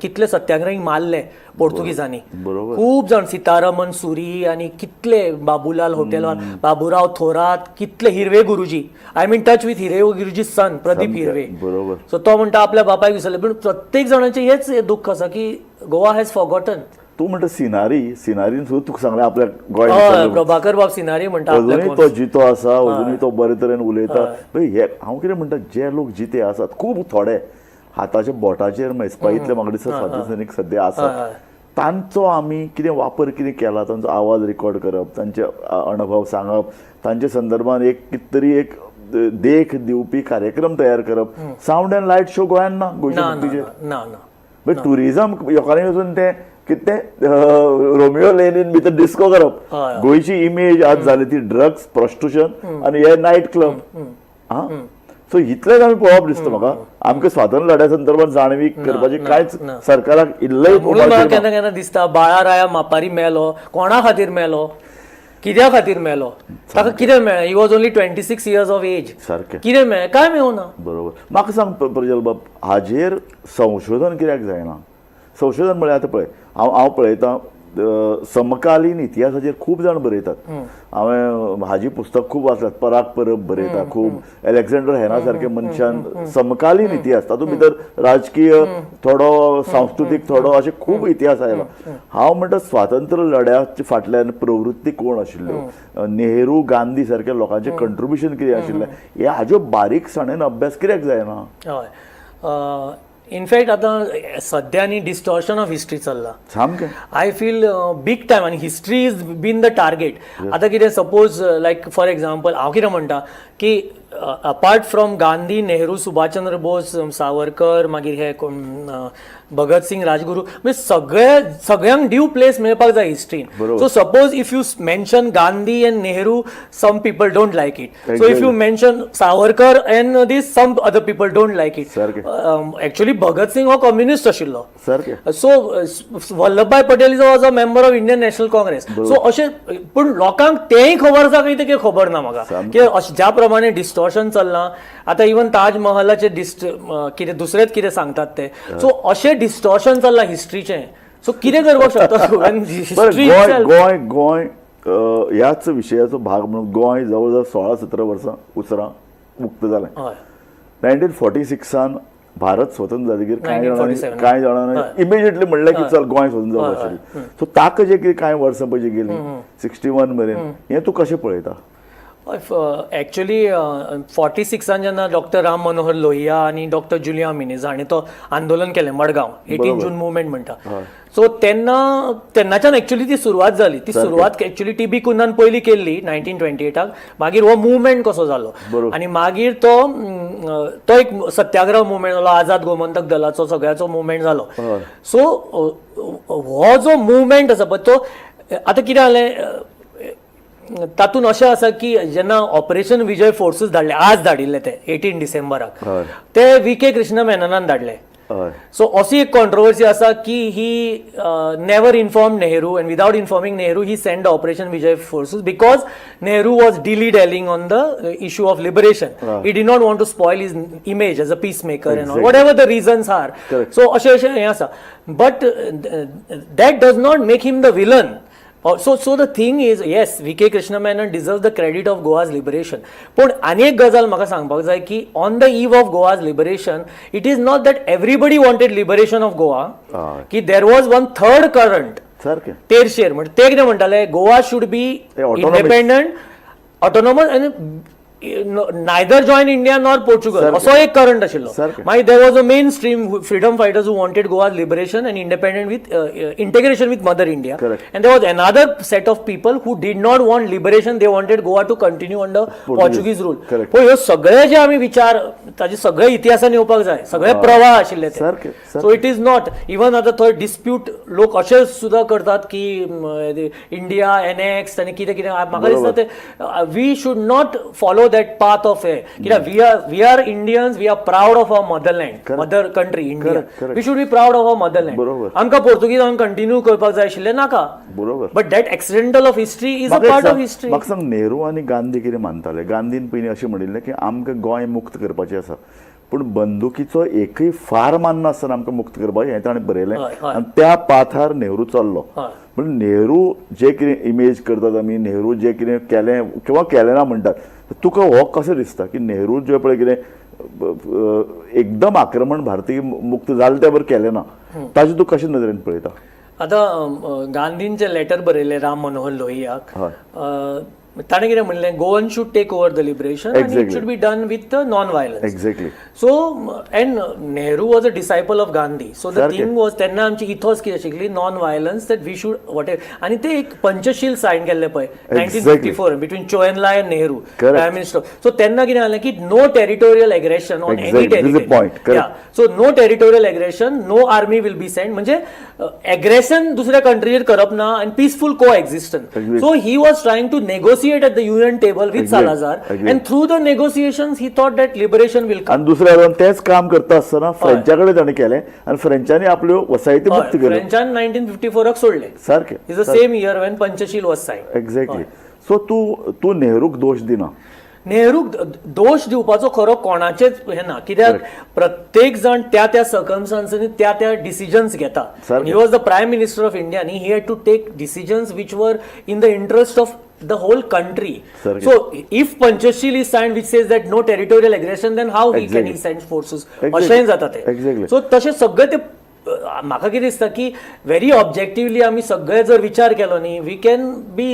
कितले सत्याग्रही मारले पोर्तुगीजांनी, खूब जाण, सीतारमन सुरी आनी कितले, बाबूलाल होटेलवाल, बाबूराव थोरात, कितले, Hirve Guruji, I am in touch with Hirve Guruji son Pradeep Hirve. बरोबर. सो तो म्हणटा आपल्या बापायक विसरले. पूण प्रत्येक जाणाचें हेच दुख्ख आसा की गोवा हॅज फॉरगॉटन. तूं म्हणटा सिनारी, सिनारीन सुद्दां तुका सांगलें आपल्या गोंय, प्रभाकर बाब सिनारी म्हणटा अजूनय तो जितो आसा, अजूनय तो बरे तरेन उलयता. हे हांव कितें म्हणटा, जे लोक जिते आसात खूब थोडे हाताच्या बोटाचेर मेजपा इतले म्हाका दिसता स्वातंत्र्य सैनीक सद्या आसात, तांचो आमी कितें वापर कितें केला, तांचो आवाज रिकॉर्ड करप, तांचे अणभव सांगप, तांचे संदर्भान एक कितें तरी एक देख दिवपी कार्यक्रम तयार करप. सावंड अँड लायट शो गोंयान ना, गोंयच्या मुक्तीचेर ना. टुरिजम लोकांनी वचून तें कितें रोमियो लेनीन भितर डिस्को करप, गोंयची इमेज आज जाली ती ड्रग्स, प्रोस्टिट्यूशन आनी हे नायट क्लब. आं, सो इतलेंच आमी पळोवप दिसता म्हाका. आमकां स्वातंत्र्य लढ्या संदर्भात जाणवीक करपाची कांयच सरकाराक इल्लेय. म्हाका केन्ना केन्ना दिसता बाळा राया मापारी मेलो, कोणा खातीर मेलो, कित्या खातीर मेलो, ताका कितें मेळ्ळें? He was only 26 years of age. सारकें कितें मेळ्ळें? कांय मेळूं ना. बरोबर. म्हाका सांग प्रजल बाब, हाजेर संशोधन कित्याक जायना? संशोधन म्हळ्यार आतां पळय, हांव पळयतां समकालीन इतिहासाचेर खूब जाण बरयतात. हांवें हाजी पुस्तक खूब वाचल्यात, पराग परब बरयता खूब, एलेक्झांडर हेना सारके मनशान समकालीन इतिहास, तातूंत भितर राजकीय थोडो, सांस्कृतीक थोडो, अशें खूब इतिहास आयला. हांव म्हणटा स्वातंत्र्य लढ्याच्या फाटल्यान प्रवृत्ती कोण आशिल्ल्यो, नेहरू गांधी सारक्या लोकांचें कंट्रिब्युशन कितें आशिल्लें, हे हाज्यो बारीकसाणेन अभ्यास कित्याक जायना? हय, इनफॅक्ट आतां सद्या न्ही डिस्टॉर्शन ऑफ हिस्ट्री चल्ला सामकें. I feel big time आनी history is been the target. आतां कितें सपोज लायक फॉर एग्जाम्पल हांव कितें म्हणटा की अपार्ट फ्रॉम गांधी, नेहरू, सुभाषचंद्र बोस, सावरकर, मागीर हे कोण भगत सिंग, राजगुरू, म्हणजे सगळ्यांक ड्यू प्लेस मेळपाक जाय हिस्ट्रीन. So suppose if you mention Gandhi and Nehru, some people don't like it. So if you mention Savarkar and this, some other people don't like it. Actually Bhagat Singh हो communist आशिल्लो. So Vallabhbhai Patel is was a member of Indian National Congress. So अशें पूण लोकांक तेंय खबर आसा काय तें खबर ना म्हाका, की ज्या प्रमाणे डिस्टॉर्शन चल्लां आतां, इवन ताजमहलाचे कितें दुसरेच कितें सांगतात ते. सो अशें डिस्टॉर्शन चल्लां हिस्ट्रीचें. सो कितें करपाक शकता? गोंय गोंय ह्याच विशयाचो भाग म्हणून गोंय जवळ जवळ 16-17 वर्सां उसरां मुक्त जालें. 1946 भारत स्वतंत्र जातकीर कांय जाणांनी 1947. कांय जाणांनी इमिजिएटली म्हणलें की चल गोंय स्वतंत्र हय, जावपाक आशिल्लें. सो ताका जे कितें कांय वर्सां पळय गेलीं 61 मेरेन, हें तूं कशें पळयता? एक्चुली 46 जेन्ना डॉक्टर राम मनोहर लोहिया आनी डॉक्टर जुलिया मिनेझ हांणी तो आंदोलन केलें मडगांव, 18 जून मुवमेंट म्हणटा, सो तेन्ना तेन्नाच्यान एक्चुली ती सुरवात जाली. ती सुरवात एक्चुली टी बी कुन्हान पयली केल्ली 1928, मागीर हो मुवमेंट कसो जालो आनी मागीर तो तो एक सत्याग्रह मुवमेंट जालो, आझाद गोमंतक दलाचो सगळ्याचो मुवमेंट जालो. सो हो जो मुवमेंट आसा पळय तो आतां कितें जालें, तातूंत अशें आसा की जेन्ना ऑपरेशन विजय फोर्सूस धाडले, आज धाडिल्ले ते 18 डिसेंबराक, ते व्ही के कृष्ण मेननान धाडले. सो अशी एक कॉन्ट्रोवर्सी आसा की he never inform Nehru and without informing Nehru he send Operation Vijay forces because Nehru was dilly dallying on the issue of liberation. He did not want to spoil his image as a peace maker and all, whatever the reasons are. So अशें अशें हें आसा, but that does not make him the villain. So the thing is, yes, V.K. Krishna Menon deserves the credit of Goa's liberation. पूण आनी एक गजाल म्हाका सांगपाक जाय की on the eve of Goa's liberation, it is not that everybody wanted liberation of Goa, की there was one third current, तेरशेर म्हणजे ते कितें म्हणटाले, Goa should be autonomous. Independent, autonomous आनी neither join India nor Portugal, असो एक करंट आशिल्लो. मागीर there was a main stream freedom fighters who wanted Goa liberation and independent with integration with Mother India, and there was another set of people who did not want liberation, they wanted Goa to continue under Portuguese rule. पूण ह्यो सगळे जे आमी विचार ताजे सगळे इतिहासान येवपाक जाय, सगळे प्रवाह आशिल्ले ते. So it is not even आतां थंय डिस्प्यूट लोक अशे सुद्दां करतात की इंडिया एनएक्स आनी कितें कितें. म्हाका दिसता ते we should not follow that path of हे, कित्याक we are Indians, we are proud of our motherland, mother country India. We should be proud of our motherland. आमकां पोर्तुगीजांक कंटिन्यू करपाक जाय आशिल्लें नाका. But that accidental of history is a part of history. म्हाका सांग, नेहरू आनी गांधी कितें मानताले? गांधीन पयलीं अशें म्हणिल्लें की आमकां गोंय मुक्त करपाचें आसा, पूण बंदुकीचो एकय फार मारनासतना आमकां मुक्त करपाचें, हें ताणें बरयलें. हय, हय. आनी त्या पाथार नेहरू चल्लो. पूण नेहरू जे कितें इमेज करतात आमी, नेहरू जे कितें केलें किंवा केलें ना म्हणटात, तुका हो कसो दिसता की नेहरू जे पळय कितें एकदम आक्रमण भारतीय मुक्त जालें त्या बरोबर केलें ना, ताजें तूं कशें नदरेन पळयता? आतां गांधींचें लेटर बरयलें राम मनोहर लोहियाक, ताणें कितें म्हणलें, Goan should take over the liberation आनी it should be done with non violence. So and Nehru was a disciple of Gandhi, so the thing was तेन्ना आमची इथोस कितें आशिल्ली, non violence, that we should what, आनी ते एक Panchsheel sign केल्ले पळय 1954 between Chou En Lai and Nehru, prime minister. So तेन्ना कितें जालें की no territorial aggression on any This is the point. Territory. So no territorial aggression, no army will be send, म्हणजे एग्रेशन दुसऱ्या कंट्रीचेर करप ना आनी peaceful co existence. So he was trying to negotiate at the UN table with Salazar, and through the negotiations he thought that liberation will come. आनी दुसऱ्या वटेन तेंच काम करता आसतना फ्रेंचा कडेन ताणें केलें आनी फ्रेंचांनी आपल्यो वसायती मुक्त केल्यो. फ्रेंचान 1954 सोडले. Is the same year when Panchsheel was sign. Exactly. So तूं तूं नेहरूक दोश दिना? नेहरूक दोश दिवपाचो खरो कोणाचेच हें ना, कित्याक प्रत्येक जाण त्या त्या सर्कमस्टान्सांनी त्या त्या डिसिजन्स घेता. He was the prime minister of India न्ही, he had to take decisions which were in the interest of the whole country. So if Panchsheel is signed which says that no territorial aggression, then how he can he send forces? अशेंय जाता ते. So तशें सगळे ते म्हाका कितें दिसता की व्हेरी ऑब्जेक्टिवली आमी सगळे जर विचार केलो न्ही, we can be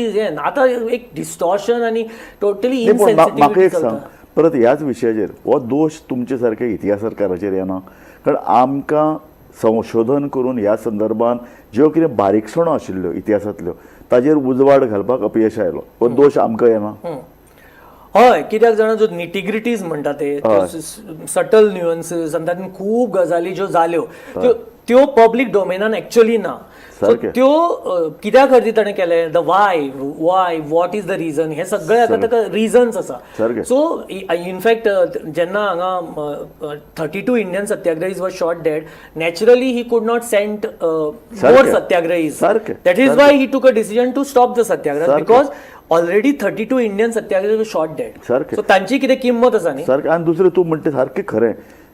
आतां एक डिस्टॉर्शन आनी टोटली नाही, पूण म्हाका इनसेन्सिटिविटी एक सांग चलता. परत ह्याच विशयाचेर, हो दोश तुमचे सारक्या इतिहासकाराचेर येना? कारण आमकां संशोधन करून ह्या संदर्भान ज्यो कितें बारीकसाणो आशिल्ल्यो इतिहासांतल्यो ताजेर उजवाड घालपाक अपयश आयलो, हो दोश आमकां येना? हय, कित्याक जाणा, जो निटिग्रिटीज म्हणटा ते सटल न्युअन्सीस आनी तातूंत खूब गजाली ज्यो जाल्यो त्यो त्यो पब्लीक डोमेनान एक्चुअली ना. सो त्यो कित्या खातीर ताणें केलें, the why, what is the reason, हे सगळे आतां ताका रिजन्स आसा. सो इनफॅक्ट जेन्ना हांगा 32 Indian satyagrahis were shot dead, naturally he could not send more satyagrahis. That is why he took a decision to stop the satyagraha, because already 32 Indian satyagrahi shot dead. So तांची कितें किंमत आसा न्ही. सारकें. आनी दुसरें तूं म्हणटा सारकें खरें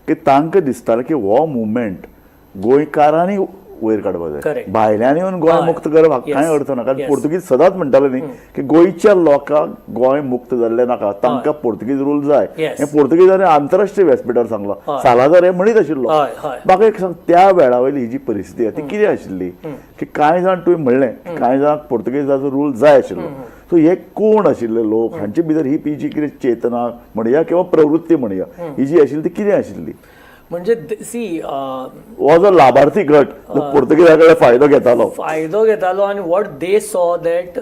की तांकां दिसतालें की हो मुवमेंट गोंयकारांनी वयर काडपाक जाय. Correct. भायल्यान येवन गोंय मुक्त करप हाका कांय अर्थ ना, कारण पोर्तुगीज सदांच म्हणटाले न्ही की गोंयच्या लोकांक गोंय मुक्त जाल्लें नाका, तांकां पोर्तुगीज रूल जाय. हें पोर्तुगीजांनी आंतरराष्ट्रीय व्यासपिठार सांगलां, सालाजार हें म्हणीत आशिल्लो. म्हाका एक सांग, त्या वेळा वयली ही जी परिस्थिती आसा ती कितें आशिल्ली की कांय जाण तुवें म्हणलें कांय जाणांक पोर्तुगीजाचो रूल जाय आशिल्लो, सो हे कोण आशिल्ले लोक, हांचे भितर ही जी कितें चेतना म्हणया किंवा प्रवृत्ती म्हणया ही जी आशिल्ली ती कितें आशिल्ली? म्हणजे सी हो जो लाभार्थी गट पोर्तुगीजा कडेन फायदो घेतालो, फायदो घेतालो आनी what they saw that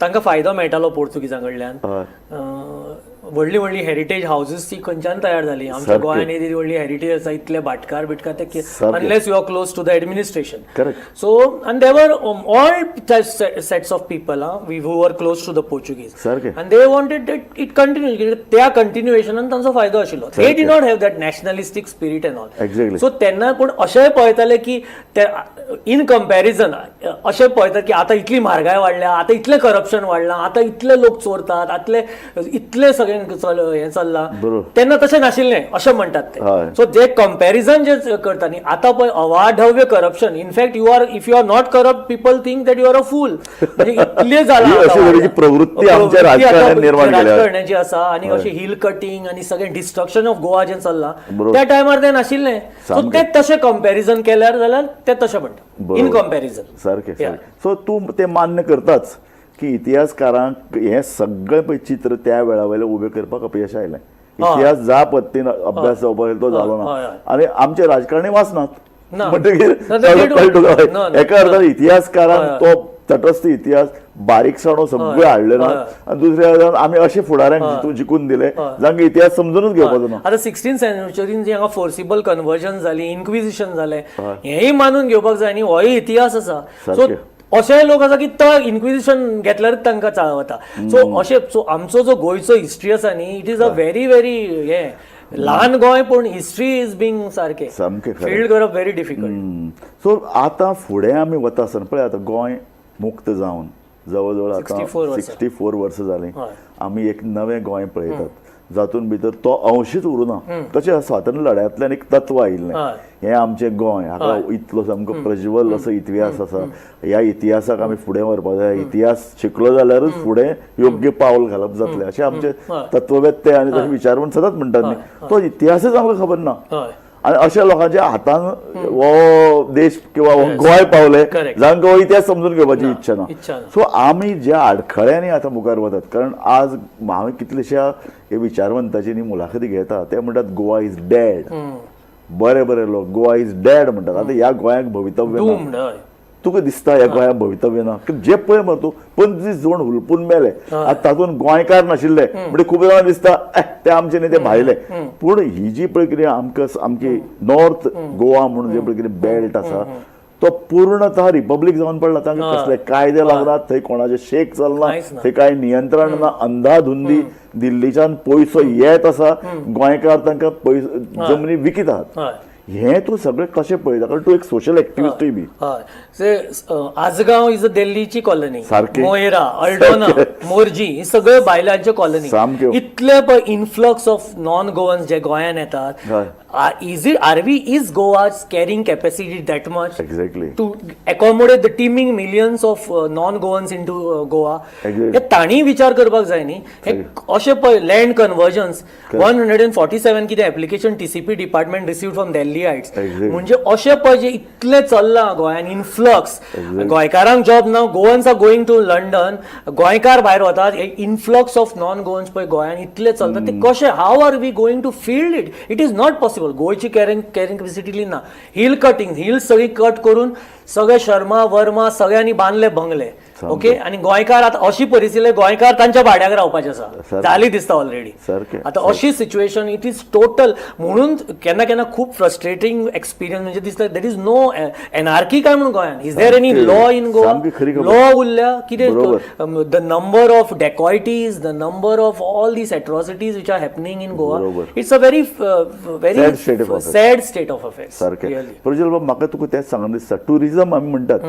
तांकां फायदो मेळटालो पोर्तुगीजां कडल्यान. व्हडली व्हडली हेरिटेज हावजीस ती खंयच्यान तयार जाली आमच्या गोंयांत, येदी व्हडली हेरिटेज आसा, इतले भाटकार बिटकार ते, unless you are close to the administration. So आनी there were all sets of people we who are close to the Portuguese आनी they wanted that it continue. त्या कंटिन्युएशनान तांचो फायदो आशिल्लो. They did not have that nationalistic spirit and all. So तेन्ना पूण अशेंय पळयताले की ते इन कंपॅरिजन अशें पळयतात की आतां इतली म्हारगाय वाडल्या, आतां इतलें करप्शन वाडलां, आतां इतले लोक चोरतात, आतले इतले सगळे हें चल्लां, तेन्ना तशें नाशिल्लें अशें म्हणटात ते. सो जे कंपॅरिजन जे करता न्ही आतां पळय अवाढव्य corruption. In fact you are, if you are not corrupt people think that you are a fool. म्हणजे इतलें जालां प्रवृत्ती आमच्या राजकारण्याची आसा आनी अशें हिल कटींग आनी सगळें डिस्ट्रक्शन ऑफ गोवा जें चल्लां त्या टायमार तें नाशिल्लें. सो ते तशें कंपॅरिजन केल्यार जाल्यार ते तशें म्हणटा इन कंपॅरिजन. सारकें. सो तूं तें मान्य करताच की इतिहासकारांक हें सगळें पळय चित्र त्या वेळा वयलें उबें करपाक अपयश आयलें. इतिहास ज्या पद्दतीन अभ्यास जावपाक तो जालो ना आनी आमचे राजकारणी वाचनात म्हणटकीर एका अर्थान इतिहासकारांक तो तटस्थ इतिहास बारीकसाणो सगळें हाडले ना आनी दुसऱ्या अर्थान आमी अशे फुडाऱ्यांक जिखून दिले जांकां इतिहास समजुनूच घेवपाचो ना. आतां 16th सेंचुरीन जी हांगा फोर्सिबल कन्वर्जन जाली, इन्क्विजिशन जालें, हेंय मानून घेवपाक जाय न्ही, होय इतिहास आसा. सो अशेंय लोक आसा की तो इन्क्विजिशन घेतल्यारूच तांकां चाळ वता. सो अशें सो आमचो जो गोंयचो हिस्ट्री आसा न्ही, it is a very very हें ल्हान गोंय पूण हिस्ट्री is being सारकें सामकें फिल्ड करप व्हेरी डिफिकल्ट. सो आतां फुडें आमी वता आसतना पळय आतां गोंय मुक्त जावन जवळ जवळ आतां 64 वर्सां जालीं, आमी एक नवें गोंय पळयतात जातून भितर तो अंशीच उरूना. तशें स्वातंत्र्य लढ्यांतल्यान एक तत्व आयिल्लें हें आमचें गोंय, हाका इतलो सामको प्रज्वल असो इतिहास आसा, ह्या इतिहासाक आमी फुडें व्हरपाक जाय, इतिहास शिकलो जाल्यारूच फुडें योग्य पावल घालप जातलें अशें आमचे तत्ववेत्ते आनी तशें विचारवंत सदांच म्हणटात न्ही. तो इतिहासच आमकां खबर ना आनी अशा लोकांच्या हातान हो देश किंवा गोंय पावले जांकां हो इतिहास समजून घेवपाची इच्छा ना. सो आमी ज्या आडखळ्यांनी आतां मुखार वतात, कारण आज हांवें कितलेश्या हे विचारवंताची न्ही मुलाखती घेता ते म्हणटात गोवा is dead. बरे बरे लोक गोवा is dead म्हणटात. आतां ह्या गोंयाक भवितव्य ना, तुका दिसता ह्या गोंयाक भवितव्य ना, जे पळय मरे तूं 25 जण हुलपून मेले, आतां तातूंत गोंयकार नाशिल्ले म्हणजे खूब जाणां दिसता ते आमचे न्ही ते भायले. पूण ही जी पळय कितें आमकां सामकी नॉर्थ गोवा म्हणून जे पळय कितें बेल्ट आसा तो पूर्णतः रिपब्लीक जावन पडला. तांकां कसले कायदे लागनात, थंय कोणाचे शेक चलना, थंय कांय नियंत्रण ना, अंधाधुंदी दिल्लीच्यान पयसो येत आसा, गोंयकार तांकां पयसो जमनी विकीत आहात. हें तूं सगळें कशें पळयता, कारण तूं एक सोशल एक्टिविस्टूय बी. हय, आजगांव is a दिल्लीची कॉलनी, मोयरा, अल्डोना, मोरजी ही सगळे बायलांचे कॉलनी. इतले पळय इन्फ्लक्स ऑफ नॉन गोवन्स जे गोंयान येतात, is it are we is Goa's carrying capacity that much exactly to accommodate the teeming millions of non Goans into Goa? हे तांणी विचार करपाक जाय न्ही. हे अशें पळय लँड कन्वर्जन्स 147 कितें application TCP department receive from Delhiites. म्हणजे अशें पळय जे इतलें चल्लां गोंयान इन्फ्लक्स, गोंयकारांक जॉब ना, Goans are going to London, गोंयकार भायर वतात, इन्फ्लक्स ऑफ नॉन गोवन्स पळय गोंयान इतलें चलता ते कशें, how are we going to field it? It is not possible. गोंयची कॅरिंग कॅपॅसिटी ना. हिल कटिंग, हिल सगळी कट करून सगळे शर्मा वर्मा सगळ्यांनी बांदले बंगले, ओके. आनी गोंयकार आतां अशी परिस्थिती, गोंयकार तांच्या भाड्याक रावपाचे आसा, जाली दिसता ऑलरेडी आतां अशी सिच्युएशन. It is total. म्हणून केन्ना केन्ना खूब फ्रस्ट्रेटींग एक्सपिरियन्स म्हणजे दिसता there is no anarchy काय म्हणून गोंयान. Is there any law in Goa? Law उरल्या कितें? The number of dacoities, the number of all these atrocities which are happening in Goa, it's a very very sad state of affairs. सारकें. प्रज्वल बाब, म्हाका तुका तेंच सांगन दिसता, टुरिजम आमी म्हणटात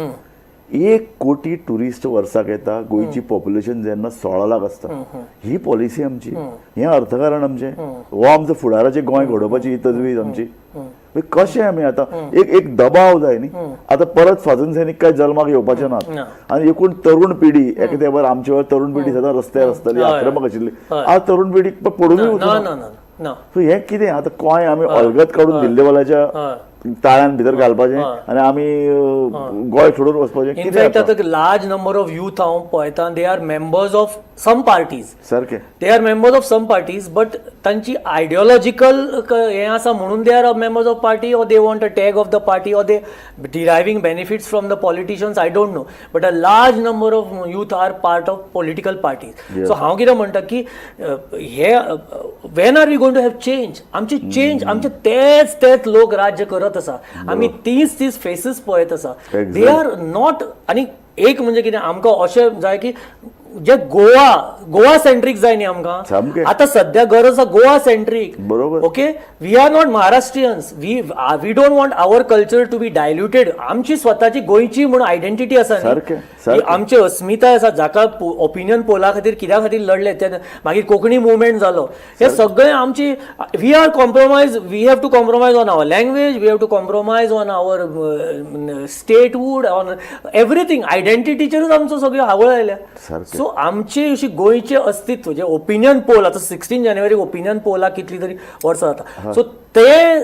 1 कोटी टुरिस्ट वर्साक येता. गोंयची पॉप्युलेशन जेन्ना 16 लाख आसता, ही पॉलिसी आमची, हें अर्थकारण आमचें, हो आमचो फुडाराचें गोंय घडोवपाची ही तजवीज आमची. मागीर कशें आमी आतां एक एक दबाव जाय न्ही. आतां परत स्वातंत्र्य सैनीक काय जल्माक येवपाचे नात. ना. आनी एकूण तरुण पिढी एका तेंपार आमच्या वेळार तरुण पिढी सदां रस्त्यार आसताली, आक्रमक आशिल्ली. आज तरुण पिढी पडूनय ना. वचूना. ना ना ना. सो हें कितें आतां गोंय आमी अलगद काडून दिल्लेवाल्याच्या ताळ्यान भितर घालपाचें आनी आमी गोंय सोडून वचपाचें कितें? इनफॅक्ट आतां आतां लार्ज नंबर ऑफ यूथ हांव पळयता, they are members of some parties. They are members of some parties, but तांची आयडियोलॉजिकल हें आसा म्हणून they are members of party, or they want a tag of the party, or they deriving benefits from the politicians, I don't know, but a large number of youth are part of political parties. So हांव कितें म्हणटा की हे when are we going to have change? आमची change, आमचे तेच तेच लोक राज्य करत आसा, आमी तीच तीच फेसीस पळयत आसा. They are not. आनी एक म्हणजे कितें, आमकां अशें जाय की जे गोवा गोवा सेंट्रीक जाय न्ही आमकां. आतां सद्या गरज आसा Goa सेंट्रीक. Okay, we are not Maharashtrians. We don't want our culture to be diluted. आमची स्वताची गोंयची म्हणून आयडेंटिटी आसा न्ही, ही आमची अस्मिताय आसा, जाका ओपिनियन पोला खातीर कित्या खातीर लढले ते, मागीर कोंकणी मुवमेंट जालो, हे सगळे आमची. We are compromise, we have to compromise on our language, we have to compromise on our statehood, on everything. आयडेंटिटीचेरूच आमचो सगळ्यो हावळ आयल्या. सो आमची अशी गोंयचें अस्तित्व जे ओपिनियन पोल, आतां 16 जानेवारी ओपिनियन पोलाक कितली तरी वर्सां जाता, सो ते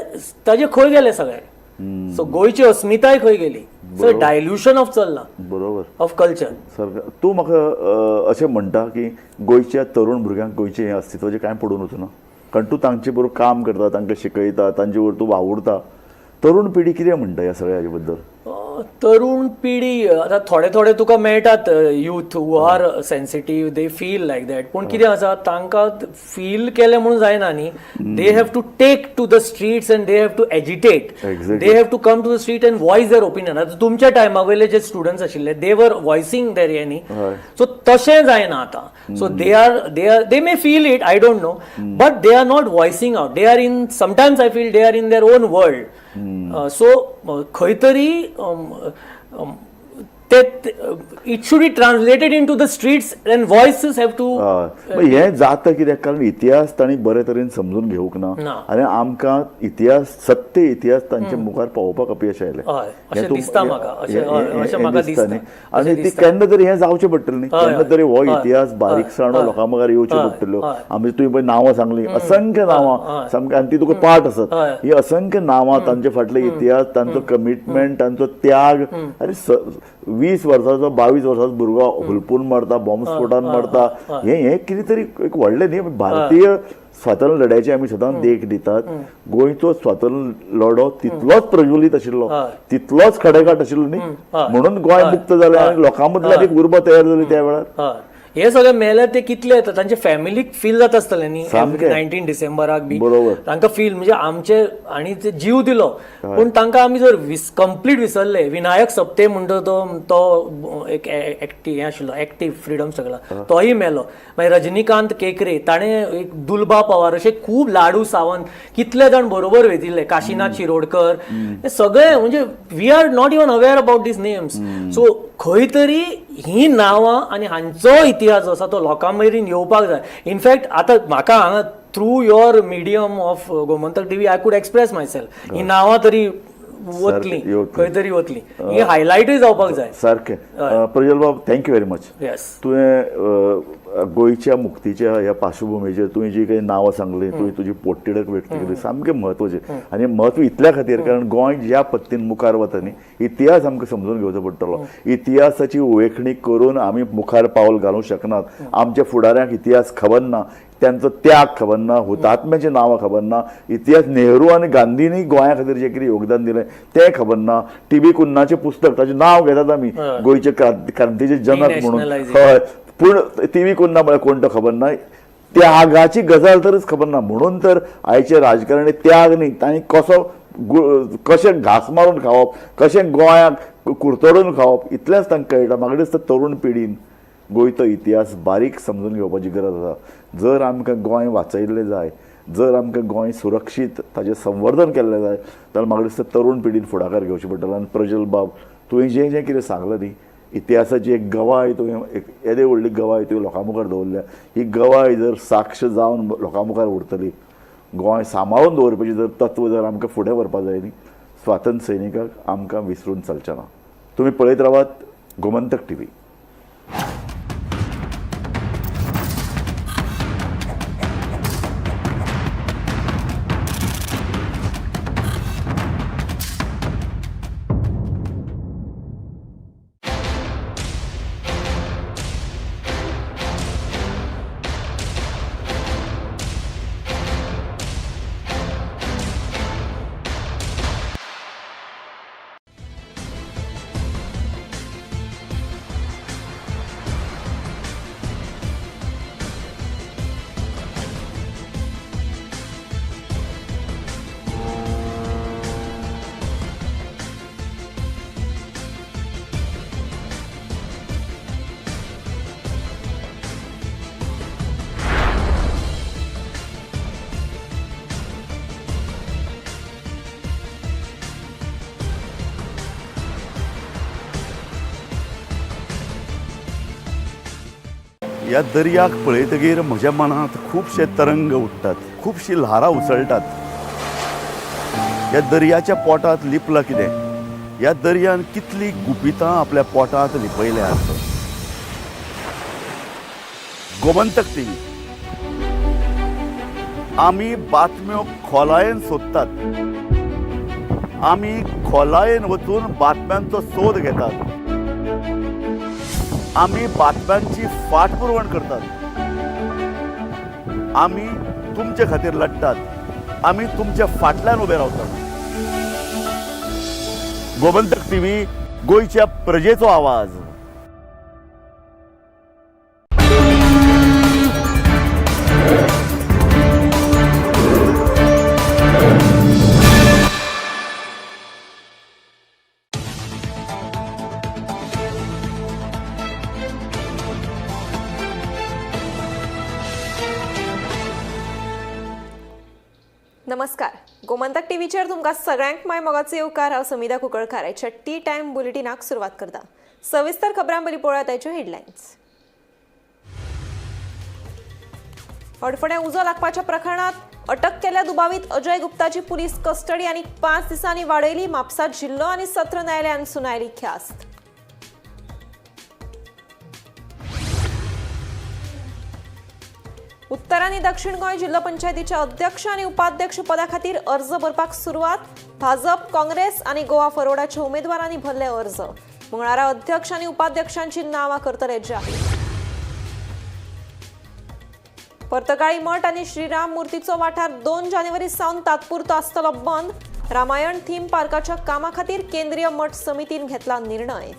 ताजे खंय गेले सगळे? सो गोंयची अस्मिताय खंय गेली? सो डायल्युशन ऑफ चल्लां ऑफ कल्चर. सारकें. तूं म्हाका अशें म्हणटा की गोंयच्या तरुण भुरग्यांक गोंयचें हें अस्तित्वाचें कांय पडून वचना, कारण तूं तांचे बरोबर काम करता, तांकां शिकयता, तांचे बरोबर तूं वावुरता. तरुण पिढी कितें म्हणटा ह्या सगळ्या हाजे बद्दल? तरुण पिढी आतां थोडे थोडे तुका मेळटात youth who are sensitive, they feel like that. पूण कितें आसा, तांकां फील केलें म्हणून जायना न्ही. They have to take to the streets and they have to agitate. They have to come to the street and voice their opinion. आतां तुमच्या टायमा वयले जे स्टुडंट्स आशिल्ले, they were voicing their हें न्ही. सो तशें जायना आतां. So they are they may feel it, I don't know, but they are not voicing out. They are in, sometimes I feel they are in their own world. So खंय तरी ते it should be translated into the streets and voices have to हय. मग हें जाता कित्याक? कारण इतिहास तांणी बरे तरेन समजून घेवंक ना. ना. आनी आमकां इतिहास, सत्य इतिहास तांच्या मुखार पावोवपाक अपयश आयलें. हय, अशें दिसता म्हाका, अशें म्हाका दिसता दिसता. न्ही. आनी अशें ती दिसता. केन्ना तरी हें जावचें पडटलें न्ही. केन्ना तरी हो इतिहास बारीकसाणो लोकां मुखार येवच्यो पडटल्यो. आमी तुवें पळय नांवां सांगली, असंख्य नांवां सामकी, आनी ती तुका पाठ आसत. ही असंख्य नांवां, तांचे फाटले इतिहास, तांचो कमिटमेंट, तांचो त्याग. आनी 20 वर्साचो, 22 वर्साचो भुरगो हुलपून मरता, बॉम्बस्फोटान मरता. हें हें कितें तरी एक व्हडलें न्ही. भारतीय स्वातंत्र्य लढ्याची आमी सदांच देख दितात. गोंयचो स्वातंत्र्य लढो तितलोच प्रज्वलीत आशिल्लो, तितलोच खडेगांठ आशिल्लो न्ही, म्हणून गोंय मुक्त जालें आनी लोकां मदल्यान एक उर्बा तयार जाली त्या वेळार. हय, हे सगळे मेले ते कितले येता, तांच्या फॅमिलीक फील जाता आसतलें न्ही. 19 डिसेंबराक बी तांकां फील म्हणजे आमचे आनी ते जीव दिलो, पूण तांकां आमी जर कंप्लीट विसरले. विनायक सप्ते म्हणटा तो, तो एक एक्टिव हें आशिल्लो, एक्टीव फ्रिडम सगळा, तोय मेलो. मागीर रजनीकांत केकरे, ताणें एक दुलबा पवार, अशे खूब, लाडू सावंत, कितले जाण बरोबर वेतिल्ले, काशीनाथ शिरोडकर, हे सगळे म्हणजे we are not even aware about these names. So खंय तरी ही नांवां आनी हांचो इतिहास जो आसा तो लोकां मेरेन येवपाक जाय. इनफॅक्ट आतां म्हाका हांगा through your medium of Gomantak TV I could express myself. ही नांवां तरी वतली, खंय तरी वतली, ही हायलायटूय जावपाक जाय. सारकें. प्रज्वल बाब, thank you very much. तुवें गोंयच्या मुक्तीच्या ह्या पार्श्वभुमीचेर तुवें जी काही नांवां सांगली, तुवें तुजी पोटतिडक व्यक्त केली, सामकें म्हत्वाचें. आनी म्हत्व इतल्या खातीर, कारण गोंय ज्या पद्दतीन मुखार वता न्ही, इतिहास आमकां समजून घेवचो पडटलो. इतिहासाची उवेखणी करून आमी मुखार पावल घालूंक शकनात. आमच्या फुडाऱ्यांक इतिहास खबर ना, त्यांचो त्याग खबर ना, हुतात्म्याची नांवां खबर ना, इतिहास नेहरू आनी गांधींनी गोंया खातीर जें कितें योगदान दिलें तें खबर ना. टी बी कुन्नाचें पुस्तक, ताचें नांव घेतात आमी गोंयचे क्रांतीचे जनक म्हणून. Denationalization. हय, पूण टी बी कुन्ना म्हळ्यार कोण तो खबर ना. त्यागाची गजाल तरच खबर ना. म्हणून तर आयचे राजकारणी त्याग न्ही, तांणी कसो कशें घास मारून खावप, कशें गोंयाक कुरतडून खावप, इतलेंच तांकां कळटा. म्हाका दिसता तरुण पिढीन गोंयचो इतिहास बारीक समजून घेवपाची गरज आसा. जर आमकां गोंय वाचयल्लें जाय, जर आमकां गोंय सुरक्षीत, ताचें संवर्धन केल्लें जाय, जाल्यार म्हाका दिसता तरुण पिढीन फुडाकार घेवचो पडटलो. आनी प्रजल बाब, तुवें जें जें कितें सांगलां न्ही इतिहासाची एक गवाय तुवें, एक येदे व्हडली गवाय तुवें लोकां मुखार दवरल्या. ही गवाय जर साक्ष जावन लोकां मुखार उरतली, गोंय सांबाळून दवरपाची जर तत्व जर आमकां फुडें व्हरपा जाय न्ही, स्वातंत्र्य सैनिकाक आमकां विसरून चलचें ना. तुमी पळयत रावात गोमंतक टीव्ही. ह्या दर्याक पळयतगीर म्हज्या मनांत खुबशे तरंग उठ्ठात, खुबशीं ल्हारां उसळटात. ह्या दर्याच्या पोटांत लिपलां कितें? ह्या दर्यान कितलीं गुपितां आपल्या पोटांत लिपयल्यांत. गोमंतक टीव्ही, आमी बातम्यो खोलायेन सोदतात, आमी खोलायेन वचून बातम्यांचो सोद घेतात, आमी बातम्यांची फाटपुरवण करतात, आमी तुमचे खातीर लढटात, आमी तुमच्या फाटल्यान उबे रावतात. गोमंतक टीव्ही, गोंयच्या प्रजेचो आवाज. नमस्कार, गोमंतक टीव्हीचेर तुमकां सगळ्यांक माय मोगाचो येवकार. हांव समिधा कुंकळकार आयच्या टी टायम बुलेटिनाक सुरवात करता. सविस्तर खबरां पयलीं पळोवया आयच्यो हेडलायन्स. हडफडें उजो लागपाच्या प्रकरणांत अटक केल्ल्या दुबावीत अजय गुप्ताची पुलीस कस्टडी आनी 5 दिसांनी वाडयली. म्हापसा जिल्लो आनी सत्र न्यायालयान सुनायली ख्यास्त. उत्तर आनी दक्षिण गोंय जिल्लो पंचायतीच्या अध्यक्ष आनी उपाध्यक्ष पदा खातीर अर्ज भरपाक सुरवात. भाजप, काँग्रेस आनी गोवा फॉरवर्डाच्या उमेदवारांनी भरले अर्ज. मंगळारा अध्यक्ष आनी उपाध्यक्षांची नांवां करतले जाहीर. पर्तगाळी मठ आनी श्रीराम मूर्तीचो वाठार 2 जानेवारी सावन तात्पुरतो आसतलो बंद. रामायण थीम पार्काच्या कामा खातीर केंद्रीय मठ समितीन घेतला निर्णय.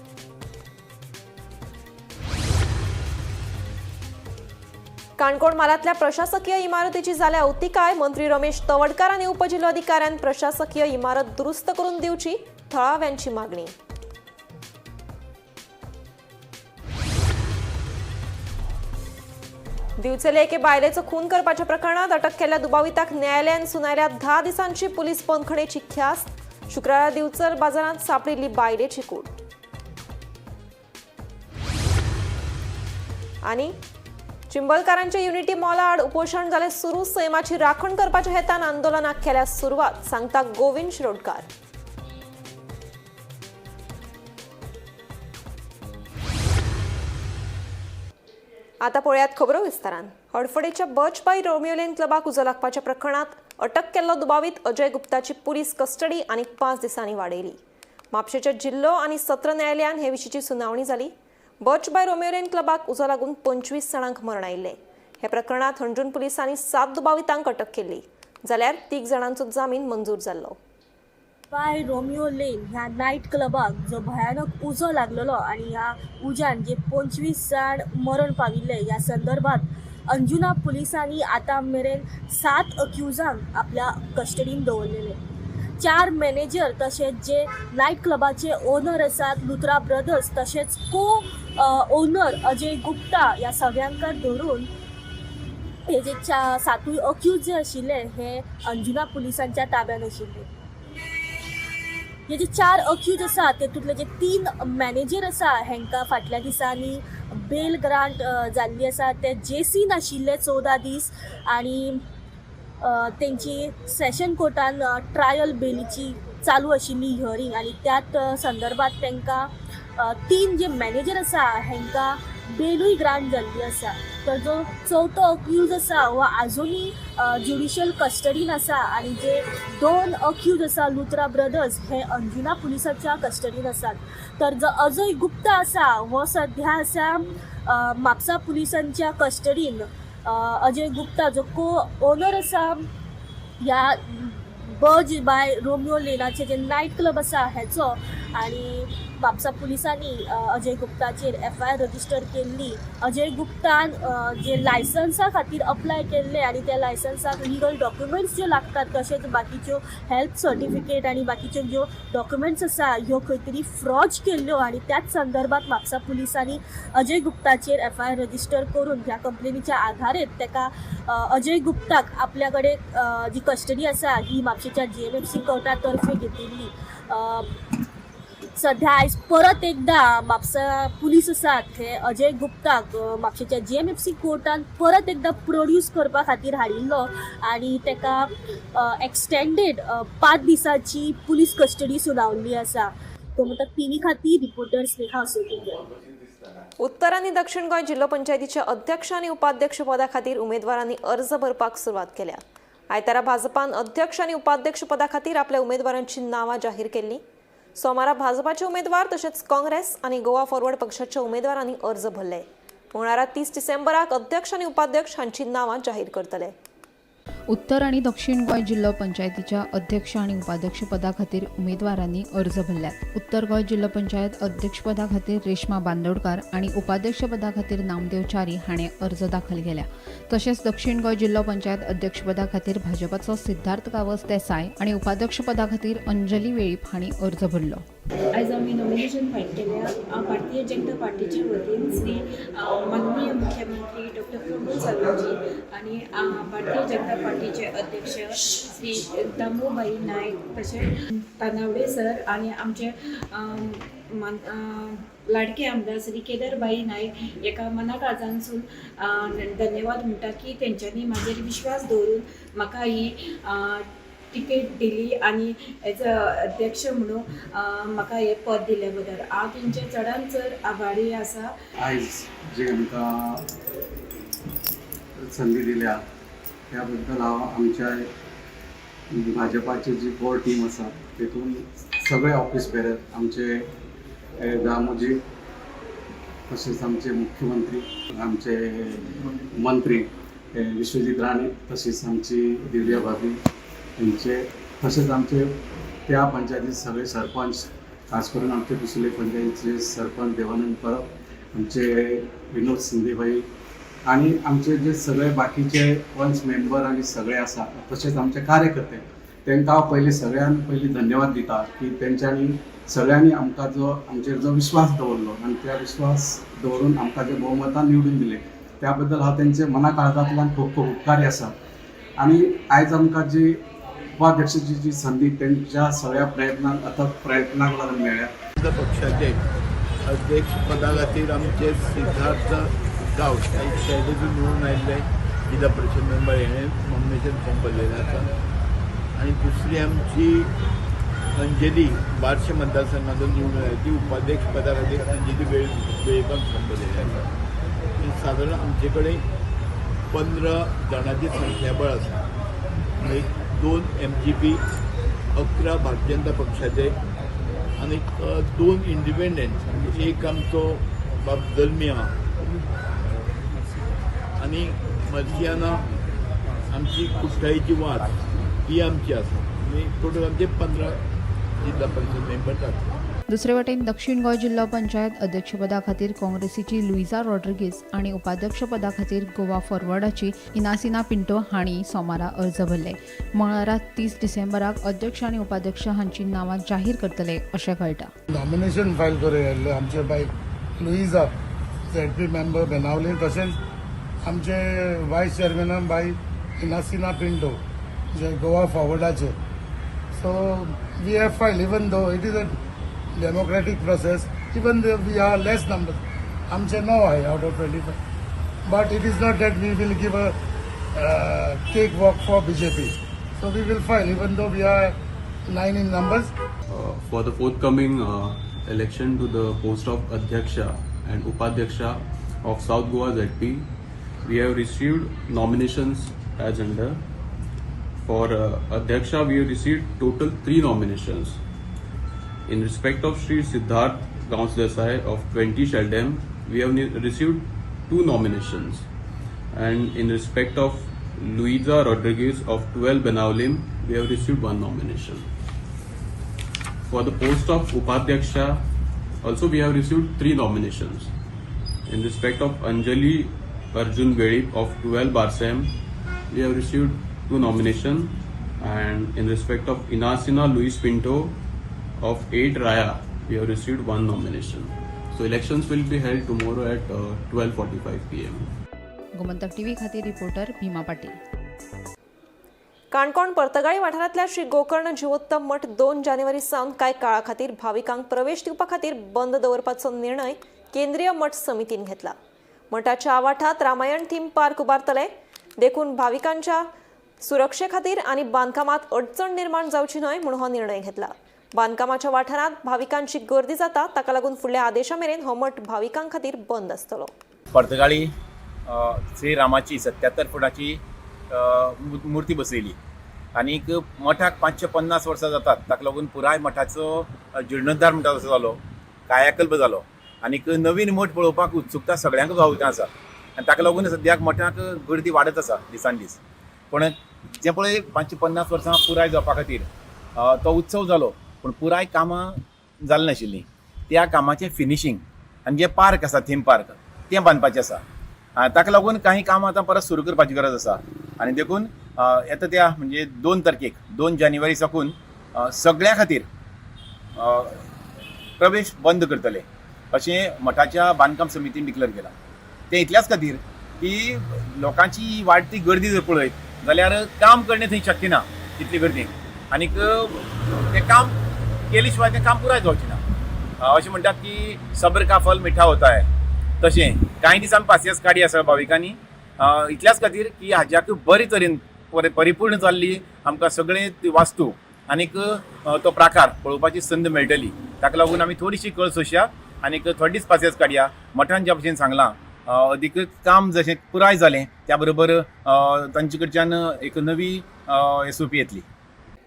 काणकोण म्हालांतल्या प्रशासकीय इमारतीची जाल्या अवतिकाय. मंत्री रमेश तवडकार आनी उपजिल्लोधिकाऱ्यान प्रशासकीय इमारत दुरुस्त करून दिवची, थळाव्यांची मागणी. दिवचले एके बायलेचो खून करपाच्या प्रकरणात अटक केल्ल्या दुबाविताक न्यायालयान सुनायल्या 10 दिसांची पुलीस बंदखणेची ख्यास्त. शुक्रारा दिवचल बाजारांत सापडिल्ली बायलेची कूड. आनी चिंबलकारांच्या युनिटी मॉला आड उपोशण जालें सुरू. सैमाची राखण करपाच्या हेतान आंदोलनाक केल्या सुरवात, सांगता गोविंद शिरोडकार. आता पळयात खबरो विस्तारान. हडफडेच्या बर्च बाय रोमियो लेन क्लबाक उजो लागपाच्या प्रकरणात अटक केल्लो दुबावीत अजय गुप्ताची पुलीस कस्टडी आनी 5 दिसांनी वाडयली. म्हापशेच्या जिल्लो आनी सत्र न्यायालयान हे विशींची सुनावणी जाली. बर्च बाय रोमियो लेन क्लबाक उजो लागून 25 जाणांक मरण आयिल्लें. हे प्रकरणात हणजूण पुलिसांनी 7 दुबावितांक अटक केल्ली, जाल्यार 3 जाणांचो जामीन मंजूर जाल्लो. बाय रोमियो लेन ह्या नायट क्लबाक जो भयानक उजो लागलेलो आनी ह्या उज्यान जे 25 जाण मरण पाविल्ले ह्या संदर्भात अंजुना पुलिसांनी आतां मेरेन 7 अक्युजांक आपल्या कस्टडीन दवरलेले. 4 मॅनेजर तशेंच जे नायट क्लबाचे ओनर आसात लुथरा ब्रदर्स तशेंच को ओनर अजय गुप्ता ह्या सगळ्यांक धरून हे जे 7 अक्यूज जे आशिल्ले हे अंजुना पुलिसांच्या ताब्यात आशिल्ले. हे जे 4 अक्यूज आसा तेतूंतले जे 3 मॅनेजर आसा हेंकां फाटल्या दिसांनी बेल ग्रांट जाल्ली आसा. ते जेसीन आशिल्ले 14 दीस आनी तेंची सेशन कोर्टान ट्रायल बेलीची चालू आशिल्ली हियरींग आनी त्याच संदर्भात तांकां 3 जे मॅनेजर आसा हेंकां बेलूय ग्रांट जाल्ली आसा. तर जो चवथो अक्यूज आसा हो आजुनूय ज्युडिशियल कस्टडीन आसा आनी जे 2 अक्यूज आसा लुत्रा ब्रदर्स हे अंजुना पुलिसाच्या कस्टडीन आसात. तर जो अजय गुप्ता आसा हो सध्या आसा म्हापसा पुलिसांच्या कस्टडीन. अजय गुप्ता जो को ओनर आसा ह्या बज बाय रोमियो लेनाचे जे नायट क्लब आसा हेचो आनी म्हापसा पुलिसांनी अजय गुप्ताचेर FIR register केल्ली. अजय गुप्तान जे लायसन्सा खातीर अप्लाय केल्ले आनी त्या लायसन्साक लिगल डॉक्युमेंट्स ज्यो लागतात तशेंच बाकीच्यो हेल्थ सर्टिफिकेट आनी बाकीच्यो ज्यो डॉक्युमेंट्स आसा ह्यो खंय तरी फ्रॉज केल्ल्यो आनी त्याच संदर्भात म्हापसा पुलिसांनी अजय गुप्ताचेर FIR register करून ह्या कंप्लेनीच्या आधारेत ताका अजय गुप्ताक आपल्या कडेन जी कस्टडी आसा ही म्हापशेच्या GMFC कोर्टा तर्फे घेतिल्ली. सध्या आयज परत एकदा म्हापसा पुलीस आसात हे अजय गुप्ताक म्हापशेच्या GMFC कोर्टान परत एकदा प्रोड्यूस करपा खातीर हाडिल्लो आनी ताका एक्सटेंडेड 5 दिसांची पुलीस कस्टडी सुनावल्ली आसा. गोमंतक टीव्ही खातीर रिपोर्टर स्नेहा असोटीकर. उत्तर आनी दक्षिण गोंय जिल्लो पंचायतीच्या अध्यक्ष आनी उपाध्यक्ष पदा खातीर उमेदवारांनी अर्ज भरपाक सुरवात केल्या. आयतारा भाजपान अध्यक्ष आनी उपाध्यक्ष पदा खातीर आपल्या उमेदवारांची नांवां जाहीर केल्ली. सोमारा भाजपाचे उमेदवार तशेंच काँग्रेस आनी गोवा फॉरवर्ड पक्षाच्या उमेदवारांनी अर्ज भरले. मंगळारा 30 डिसेंबराक अध्यक्ष आनी उपाध्यक्ष हांची नांवां जाहीर करतले. उत्तर आनी दक्षिण गोंय जिल्लो पंचायतीच्या अध्यक्ष आनी उपाध्यक्ष पदा खातीर उमेदवारांनी अर्ज भरल्यात. उत्तर गोंय जिल्लो पंचायत अध्यक्षपदा खातीर रेश्मा बांदोडकार आनी उपाध्यक्ष पदा खातीर नामदेव च्यारी हाणें अर्ज दाखल केल्या. तशेंच दक्षिण गोंय जिल्लो पंचायत अध्यक्षपदा खातीर भाजपाचो सिद्धार्थ गावस देसाय आनी उपाध्यक्ष पदा खातीर अंजली वेळीप हांणी अर्ज भरलो. आयज आमी नॉमिनेशन फायल केल्या भारतीय जनता पार्टीच्या वतीन श्री माननीय मुख्यमंत्री डॉक्टर प्रमोद सावंतजी आनी भारतीय जनता पार्टीचे अध्यक्ष श्री दामूभाई नायक तशें तानावडे सर आनी आमचे लाडके आमदार श्री केदारभाई नायक हेका मना काळजांतसून धन्यवाद म्हणटा की तेंच्यांनी म्हाजेर विश्वास दवरून म्हाका ही तिकेट दिली आनी एज अ अध्यक्ष म्हणून म्हाका हें पद दिल्या बद्दल हांव तेंचे चडान चड आभारी आसा. आयज जी आमकां संदी दिल्या त्या बद्दल हांव आमच्या भाजपाची जी कोर टीम आसा तेतून सगळे ऑफिस बेरर आमचे दामोजी तशेंच आमचे मुख्यमंत्री आमचे मंत्री विश्वजीत राणे तशीच आमची दिव्या भाभी हेंचे तशेंच आमचे त्या पंचायतीचे सगळे सरपंच खास करून आमचे पिसुर्ले पंचायतीचे सरपंच देवानंद परब आमचे विनोद शिंदेभाई आनी आमचे जे सगळे बाकीचे पंच मेंबर आनी सगळे आसा तशेंच आमचे कार्यकर्ते तांकां हांव पयलीं सगळ्यान पयलीं धन्यवाद दिता की तेंच्यांनी सगळ्यांनी आमकां जो आमचेर जो विश्वास दवरलो आनी त्या विश्वास दवरून आमकां जे भोवमतान निवडून दिले त्या बद्दल हांव तेंचे मना काळजांतल्यान खूब खूब उपकारी आसा. आनी आयज आमकां जी उपाध्यक्षाची जी संदी तेंच्या सगळ्या प्रयत्नांक अथक प्रयत्नांक लागून मेळ्ळ्या. पक्षाचे अध्यक्ष पदा खातीर आमचे सिद्धार्थ गांवस शैलेतून निवडून आयिल्ले जिल्हा परिशद मेंबर हेणें नॉमिनेशन फॉर्म भरलेलें आसा आनी दुसरी आमची अंजली बार्शे मतदारसंघातून निवडून आयली ती उपाध्यक्ष पदा खातीर अंजली वेळीपान फॉर्म भरलेलें आसा. सादारण आमचे कडेन 15 जाणांची संख्याबळ आसा. 2 MGP 11 Bharatiya Janata पक्षाचे आनी 2 इंडिपेंडंट म्हणजे एक आमचो बाब जल्मी आहा आनी मर्सियाना आमची कुठ्ठाळीची वाच ही आमची आसा. टोटल आमचे 15 जिल्हा परिशद मेंबर जाता. दुसरे वटेन दक्षिण गोंय जिल्लो पंचायत अध्यक्षपदा खातीर काँग्रेसीची लुईजा रॉड्रिगीज आनी उपाध्यक्षपदा खातीर गोवा फॉरवर्डाची इनासिना पिंटो हांणी सोमारा अर्ज भरले. मंगळारा 30 डिसेंबराक अध्यक्ष आनी उपाध्यक्ष हांची नांवां जाहीर करतले अशें कळटा. नॉमिनेशन फायल करूं आयिल्लें आमचे बाय लुईजा ZP member Benaulim तशेंच आमचे वायस चेअरमॅनान बाय इनासिना पिंटो जे गोवा फॉरवर्डाचे. So we have file, even though it is a democratic process, even though we are less number, आमचे 9 आहे out of 25, but it is not that we will give a cake walk for BJP. So we will file even though we are 9 in numbers. For the forthcoming election to the post of Adhyaksha and Upadhyaksha of South Goa ZP, we have received nominations as under. For Adhyaksha, we have received total 3 nominations. In respect of Shri Siddharth Gaons Desai of 20 Sheldam, we have received 2 nominations. And in respect of Luisa Rodriguez of 12 Benaulim, we have received 1 nomination. For the post of Upadhyaksha, also we have received 3 nominations. In respect of Anjali Arjun Velip of 12 Barsem, we have received 2 nominations. And in respect of Inasina Luis Pinto of 8 Raya, we have received 1 nomination. So elections will be held tomorrow at 12:45 p.m. Gomantak TV खातीर reporter भीमा पाटील. काणकोण पर्तगाळी वाठारांतल्या श्री गोकर्ण जिवोत्तम मठ 2 जानेवारी सावन कांय काळा खातीर भाविकांक प्रवेश दिवपा खातीर बंद दवरपाचो निर्णय केंद्रीय मठ समितीन घेतला. मठाच्या आवाठात रामायण थीम पार्क उबारतले, देखून भाविकांच्या सुरक्षे खातीर आनी बांदकामात अडचण निर्माण जावची न्हय म्हूण हो निर्णय घेतला. बांदकामाच्या वाठारांत भाविकांची गर्दी जाता, ताका लागून फुडल्या आदेशा मेरेन हो मठ भाविकां खातीर बंद आसतलो. पर्तगाळी श्री रामाची 77 फुटाची मूर्ती बसयली आनीक मठाक 550 वर्सां जातात, ताका लागून पुराय मठाचो जिर्णोद्धार म्हणटा तसो जालो, कायाकल्प जालो आनीक नवीन मठ पळोवपाक उत्सुकता सगळ्यांक भाविकांक आसा आनी ताका लागून सद्याक मठाक गर्दी वाडत आसा दिसान दीस. पूण जें पळय 550 वर्सां पुराय जावपा खातीर तो उत्सव जालो, पूण पुराय कामां जालीं नाशिल्लीं. त्या कामाचें फिनिशींग आनी जें पार्क आसा थीम पार्क तें बांदपाचें आसा, ताका लागून काही कामां आतां परत सुरू करपाची गरज आसा आनी देखून येता त्या म्हणजे 2 तारखेक 2 जानेवारी साकून सगळ्या खातीर प्रवेश बंद करतले अशें मठाच्या बांदकाम समितीन डिक्लेअर केलां. तें इतल्याच खातीर की लोकांची वाडटी गर्दी जर पळयत जाल्यार काम करणे थंय शक्य ना तितली गर्दी, आनीक तें काम केले शिवाय तें काम पुराय जावचें ना. अशें म्हणटात की सब्र का फल मिठा होता है, तशें कांय दीस आमी पासियेंस काडी आसा भाविकांनी, इतल्याच खातीर की हाज्याक बरे तरेन परिपूर्ण जाल्ली आमकां सगळे वास्तू आनीक तो प्राकार पळोवपाची संद मेळटली. ताका लागून आमी थोडीशी कळ सोंशया आनीक थोडे दीस पासियेंस काडया. मठान ज्या भशेन सांगलां अधिक काम जशें पुराय जालें त्या बरोबर तांचे कडच्यान एक नवी SOP येतली.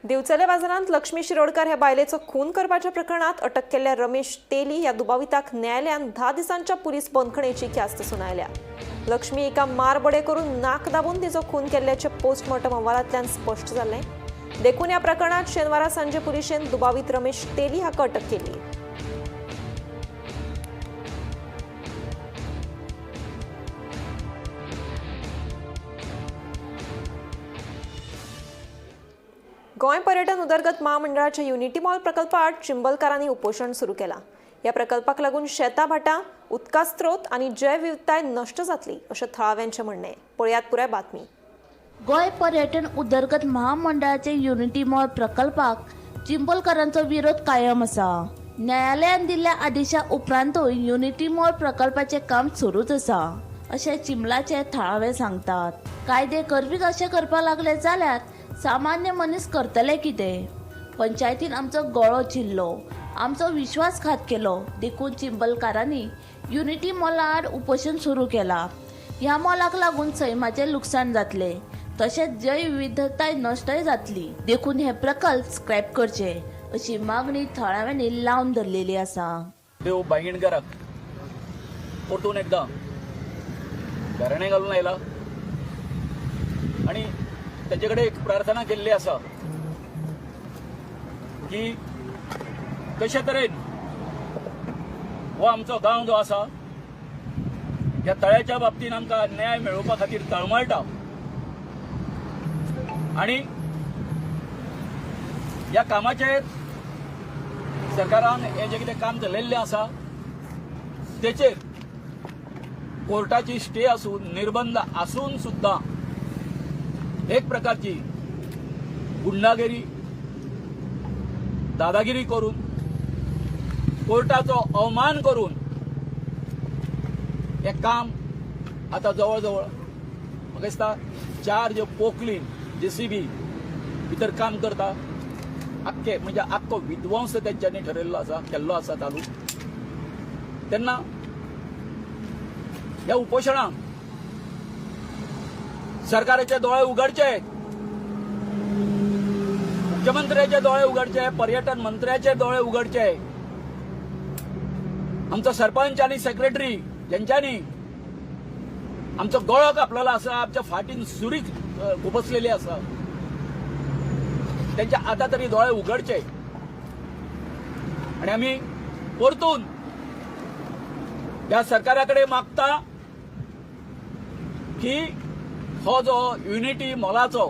दिवचले बाजारांत लक्ष्मी शिरोडकर ह्या बायलेचो खून करपाच्या प्रकरणात अटक केल्ल्या रमेश तेली ह्या दुबाविताक न्यायालयान 10 दिसांच्या पुलीस बंदखणेची ख्यास्त सुनायल्या. लक्ष्मी एका मारबडे करून नाक दाबून तिचो खून केल्ल्याचे पोस्टमॉर्टम अहवालांतल्यान स्पश्ट जालें. देखून ह्या प्रकरणात शेनवारा सांजे पुलिशेन दुबावीत रमेश तेली हाका अटक केली. गोंय पर्यटन उदरगत महामंडळाच्या युनिटी मॉल प्रकल्पाआड चिंबलकारांनी उपोशण सुरू केलां. ह्या प्रकल्पाक लागून शेतां भाटां, उदका स्रोत आनी जैवविविधताय नश्ट जातली अशें थळाव्यांचें म्हणणें. पळयात पुराय बातमी. गोंय पर्यटन उदरगत महामंडळाचे युनिटी मॉल प्रकल्पाक चिंबलकारांचो विरोध कायम आसा. न्यायालयान दिल्ल्या आदेशा उपरांतूय युनिटी मॉल प्रकल्पाचें काम सुरूच आसा अशें चिंबलाचे थळावे सांगतात. कायदे करपीच अशें करपाक लागले जाल्यार सामान्य मनीस करतले कितें? पंचायतीन आमचो गळो चिरलो, आमचो विश्वासघात केलो, देखून चिंबलकारांनी युनिटी मॉला आड उपोशण सुरू केला. ह्या मॉलाक लागून सैमाचें लुकसाण जातलें तशेंच जैवविविधताय नश्टय जातली, देखून हे प्रकल्प स्क्रॅप करचे अशी मागणी थळाव्यांनी लावन धरलेली आसा. देव बांयगणकाराक परतून एकदां घराणें घालून आयला आनी ताचे कडेन एक प्रार्थना केल्ली आसा की कशे तरेन हो आमचो गांव जो आसा ह्या तळ्याच्या बाबतीन आमकां न्याय मेळोवपा खातीर तळमळटा आनी ह्या कामाचेर सरकारान हें जें कितें काम चलयल्लें आसा तेचेर कोर्टाची स्टे आसून निर्बंध आसून सुद्दां एक प्रकारची गुंडागिरी दादागिरी करून कोर्टाचो अवमान करून हें काम आतां जवळ जवळ म्हाका दिसता 4 ज्यो पोकलीन जेसीबी भितर काम करता, आख्खे म्हणजे आख्खो विध्वंस तेंच्यांनी ठरयल्लो आसा, केल्लो आसा चालू. तेन्ना ह्या उपोशणाक सरकाराचे दोळे उगडचे, मुख्यमंत्र्याचे दोळे उगडचे, पर्यटन मंत्र्याचे दोळे उगडचे, आमचो सरपंच आनी सेक्रेटरी ज्यांच्यानी आमचो गळो कापलेलो आसा, आमच्या फाटीन सुरी खुपसलेली आसा, त्यांच्या आता तरी दोळे उगडचे. आणि आमी परतून ह्या सरकारा कडेन मागता की हो जो युनिटी मॉलाचो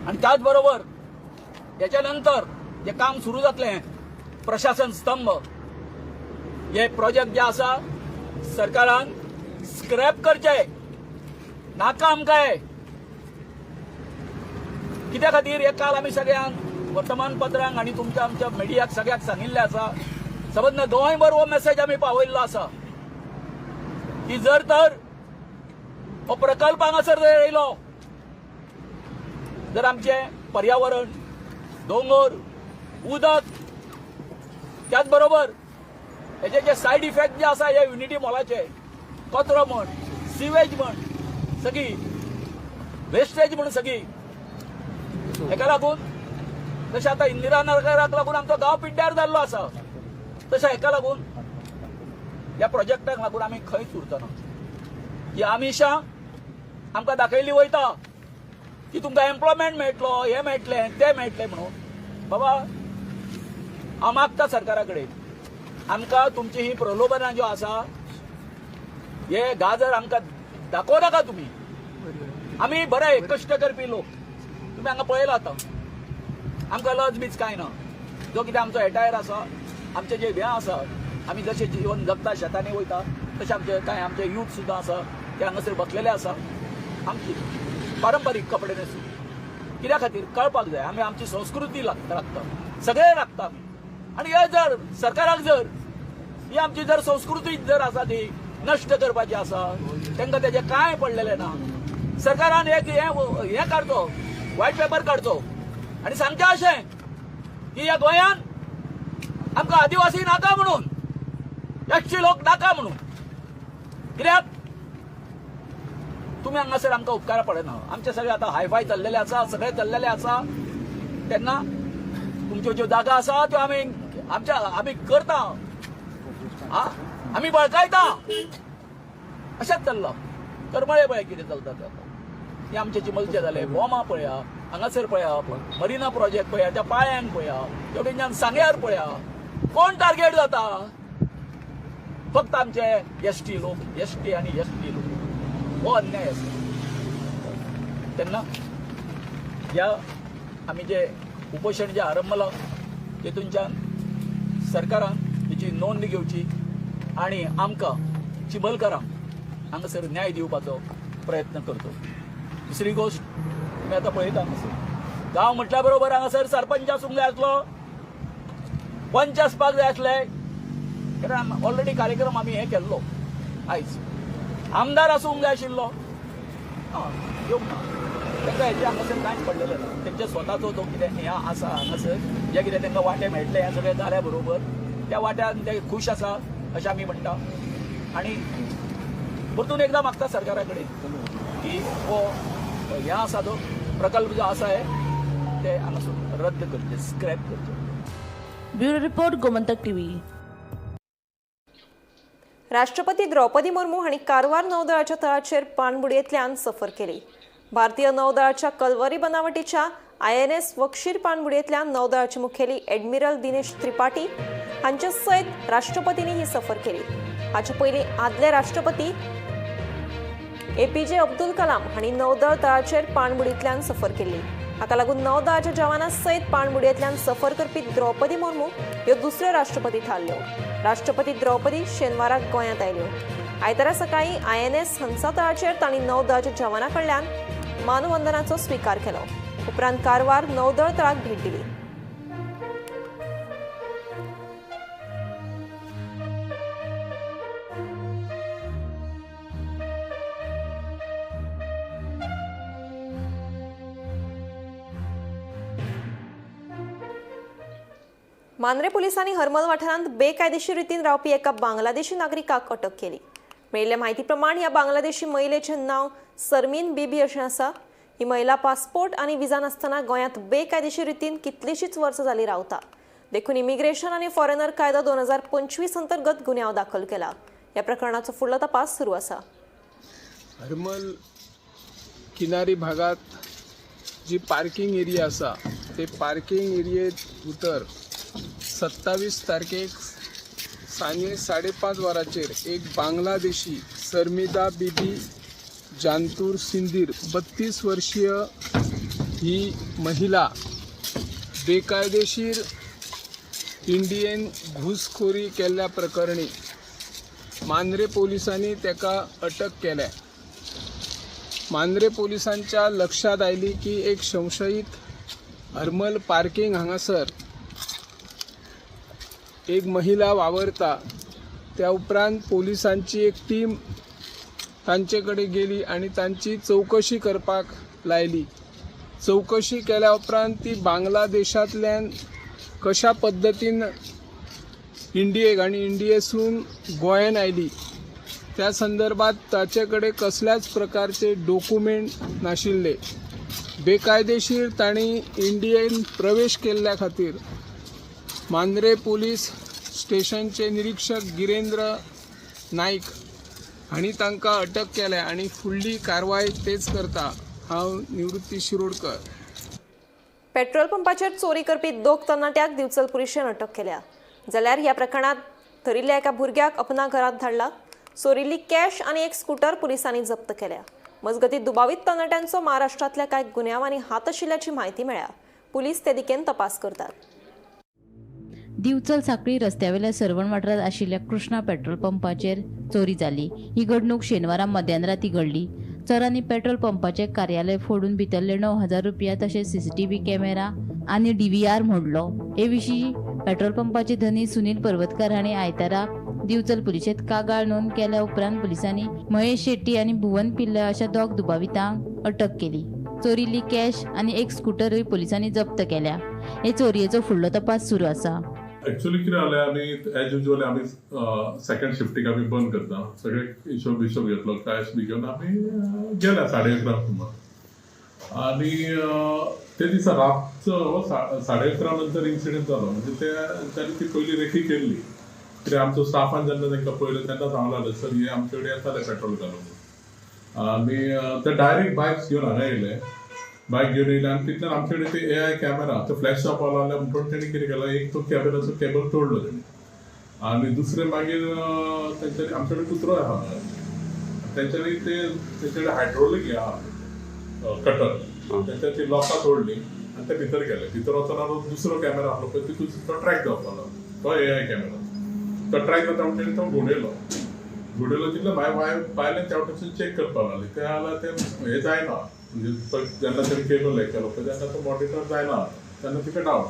आणि त्याच बरोबर त्याच्या नंतर जे काम सुरू जातलें प्रशासन स्तंभ हे प्रोजेक्ट जे आसा सरकारान स्क्रॅप करचे, नाका आमकां. कित्या खातीर हे काल आमी सगळ्यांक वर्तमानपत्रांक आनी तुमच्या आमच्या मिडियाक सगळ्याक सांगिल्लें आसा, सबंद गोंयभर हो मेसेज आमी पावयल्लो आसा की जर तर हो प्रकल्प हांगासर जर येयलो जर आमचें पर्यावरण, दोंगर, उदक, त्याच बरोबर हेजे जे सायड इफेक्ट जे आसा हे युनिटी मॉलाचे, कचरो म्हण, सिवेज म्हण, सगळी वेस्टेज म्हण सगळी, हेका लागून जशें आतां इंदिरा नगराक लागून आमचो गांव पिड्ड्यार जाल्लो आसा, तशें हेका लागून ह्या प्रोजेक्टाक लागून आमी खंयच उरतना. ही आमिशां आमकां दाखयली वयता की तुमकां एम्प्लॉयमेंट मेळटलो, हें मेळटलें, तें मेळटलें म्हणून. बाबा हांव मागता सरकारा कडेन, आमकां तुमची ही प्रलोभनां ज्यो आसा हे गाजर आमकां दाखोवं नाका तुमी. आमी बरे कश्ट करपी लोक, तुमी हांगा पळयला आतां आमकां लज बीज कांय ना. जो कितें आमचो एटायर आसा, आमचें जें हें आसा, आमी जशें जीवन जगता, शेतांनी वयता, तशें आमचे कांय आमचे यूथ सुद्दां आसा ते हांगासर बसलेले आसा, आमची पारंपारीक कपडे न्हेसून. कित्या खातीर कळपाक जाय, आमी आमची संस्कृती राखता, सगळें राखता आमी. आनी हे जर सरकाराक जर ही आमची जर संस्कृती जर आसा ती नश्ट करपाची आसा, तांकां तेजें कांय पडलेलें ना. सरकारान एक हें काडचो, व्हायट पेपर काडचो आनी सांगचें अशें की ह्या गोंयान आमकां आदिवासी नाका म्हणून, एसटी लोक नाका म्हणून. कित्याक तुमी हांगासर आमकां उपकारा पडना. आमचे सगळे आतां हायफाय चल्लेले आसा, सगळे चल्लेले आसा, तेन्ना तुमच्यो ज्यो जागा आसा त्यो आमी आमच्या आमी करता, आमी बळकायता, अशेंच चल्लां. करमळे पळय कितें चलता तें, हें आमचे चिमलचे जाले, बोमा पळया, हांगासर पळया, मरिना प्रोजेक्ट पळया, त्या पाळ्यांक पळया, तेवटेनच्यान सांग्यार पळया, कोण टार्गेट जाता? फक्त आमचे एसटी लोक, एसटी आनी एसटी लोक. हो अन्याय आसा. तेन्ना ह्या आमी जे उपोशण जे आरंभलां तेतूनच्यान सरकारान तेची नोंद घेवची आनी आमकां चिंबलकारांक हांगासर न्याय दिवपाचो प्रयत्न करचो. दुसरी गोश्ट तुमी आतां पळयता हांगासर गांव म्हटल्या बरोबर हांगासर सरपंच आसूंक जाय आसलो, पंच आसपाक जाय आसले, कारण ऑलरेडी कार्यक्रम आमी हे केल्लो. आयज आमदार आसूंक जाय आशिल्लो, येवंक ना. तांकां हेजें हांगासर कांयच पडलेलें ना. तेंचे स्वताचो जो कितें हें आसा हांगासर जें कितें तांकां वांटे मेळटले हें सगळें जाल्या बरोबर त्या वाट्यान ते खूश आसा अशें आमी म्हणटा. आनी परतून एकदां मागता सरकारा कडेन की हो हें आसा जो प्रकल्प जो आसा हे ते हांगासून रद्द करचे, स्क्रॅप करचे. Bureau report, Gomantak TV. राष्ट्रपती द्रौपदी मुर्मू हांणी कारवार नौदळाच्या तळाचेर पाणबुडयेंतल्यान सफर केली. भारतीय नौदळाच्या कलवरी बनावटीच्या INS वक्षीर पाणबुडयेंतल्यान नौदळाचे मुखेली एडमिरल दिनेश त्रिपाठी हांचे सयत राष्ट्रपतींनी ही सफर केली. हाचे पयलीं आदले राष्ट्रपती APJ Abdul Kalam हांणी नौदळ तळाचेर पाणबुडयेंतल्यान सफर केली. हाका लागून नौदळाच्या जवानां सयत पाणबुडयेंतल्यान सफर करपी द्रौपदी मुर्मू ह्यो दुसऱ्यो राष्ट्रपती थारल्यो. राष्ट्रपती द्रौपदी शेनवाराक गोंयांत आयल्यो. आयतारा सकाळीं INS हंसा तळाचेर तांणी नौदळाच्या जवानां कडल्यान मानवंदनाचो स्विकार केलो. उपरांत कारवार नौदळ तळाक भेट दिली. मांद्रे पोलिसांनी हरमल वाठारांत बेकायदेशीर रितीन रावपी एका बांगलादेशी नागरिकाक अटक केली. मेळिल्ल्या म्हायती प्रमाण ह्या बांगलादेशी महिलेचें नांव सरमीन बीबी अशें आसा. ही महिला पासपोर्ट आनी विजा नासतना गोंयांत बेकायदेशीर रितीन कितलीशीच वर्सां जाली रावता. देखून इमिग्रेशन आनी फॉरेनर कायदो 2025 अंतर्गत गुन्यांव दाखल केला. ह्या प्रकरणाचो फुडलो तपास सुरू आसा. हरमल किनारी भागात जी पार्किंग एरिया आसा ते पार्किंग एरियेत भितर 27 तारखेक सांजे 5:30 वरांचेर एक बांगलादेशी सरमिदा बीबी जानतूर सिंदीर 32 वर्षीय ही महिला बेकायदेशीर इंडियन घुसखोरी केल्ल्या प्रकरणी मांद्रे पोलिसांनी ताका अटक केल्या. मांद्रे पोलिसांच्या लक्षात आयली की एक संशयित हरमल पार्किंग हांगासर एक महिला वावरता. त्या उपरांत पोलिसांची एक टीम तांचे कडेन गेली आनी तांची चवकशी करपाक लायली. चवकशी केल्या उपरांत ती बांगलादेशांतल्यान कशा पद्दतीन इंडियेक आनी इंडियेसून गोंयान आयली त्या संदर्भात ताचे कडेन कसल्याच प्रकारचे डॉक्युमेंट नाशिल्ले. बेकायदेशीर तांणी इंडियेन प्रवेश केल्ल्या खातीर मांद्रे पोलीस स्टेशनचे निरीक्षक गिरेंद्र नाईक हांणी तांकां अटक केल्या आनी फुडली कारवाय तेच करता. हांव निवृत्ती शिरोडकर. पेट्रोल पंपाचेर चोरी करपी दोग तरणाट्याक दिवचल पुलिशेन अटक केल्या. जाल्यार ह्या प्रकरणात धरिल्ल्या एका भुरग्याक अपना घरात धाडला. चोरिल्ली कॅश आनी एक स्कूटर पुलिसांनी जप्त केल्या. मजगतीं दुबावीत तरणाट्यांचो महाराष्ट्रांतल्या कांय गुन्यांवांनी हात आशिल्ल्याची म्हायती मेळ्ळ्या. पुलीस ते दिकेन तपास करतात. दिवचल साखळी रस्त्यावेल्या सरवण वाठारांत आशिल्ल्या कृष्णा पेट्रोल पंपाचेर चोरी जाली. ही घडणूक शेनवारा मध्यानराती घडली. चोरांनी पेट्रोल पंपाचे कार्यालय फोडून भितरले 9,000 रुपया तशेंच सीसीटीव्ही कॅमेरा आनी डीव्हीआर मोडलो. हे विशीं पेट्रोल पंपाचे धनी सुनील पर्वतकार हांणी आयतारा दिवचल पुलिशेंत कागाळ नोंद केल्या उपरांत पुलिसांनी महेश शेट्टी आनी भुवन पिल्लय अशा दोग दुबावितांक अटक केली. चोरिल्ली कॅश आनी एक स्कूटरूय पुलिसांनी जप्त केल्या. हे चोरयेचो फुडलो तपास सुरू आसा. एक्चुअली कितें जालें, आमी एज युजल आमी सेकंड शिफ्टीक आमी बंद करता, सगळे हिशोब बिशोब घेतलो, कॅश बी घेवन आमी गेल्या 11:30 सुमार. आनी ते दिसा रातचो 11:30 नंतर इन्सिडंट जालो. म्हणजे तेंच्यांनी ती पयली रेखी केल्ली. कित्याक आमचो स्टाफान जेन्ना तांकां पळयलें तेन्ना सांगलें, सर हे आमचे कडेन येताले पेट्रोल घालून. आनी ते डायरेक्ट बायक्स घेवन हांगा येयले. बायक घेवन येयले आनी तितल्यान आमचे कडेन ते एआय कॅमेरा तो फ्लॅश जावपाक लागले. म्हणून तेणी कितें केलें, एक तो कॅमेराचो केबल तोडलो तेणी आनी दुसरें मागीर तेंच्यांनी आमचे कडेन कुत्रो आहा तेंच्यांनी ते तेंचे कडेन हायड्रोलीक हें आहा कटर, तेंच्या ती लोकां तोडली आनी ते भितर गेले. भितर वचना दुसरो कॅमेरा आहलो पळय तितून तो ट्रॅक जावपाक लागलो, तो एआय कॅमेरा तो ट्रॅक जाता म्हणून तेणी तो घुंवडयलो. घुंवडयलो तितले मागीर भायल्यान त्या वटेनसून चॅक करपाक लागली. त्या जाल्यार तें हें जायना, म्हणजे जेन्ना तेणी केबल हें केलो पळय तेन्ना तो मॉनिटर जायना, तेन्ना तिका डावट.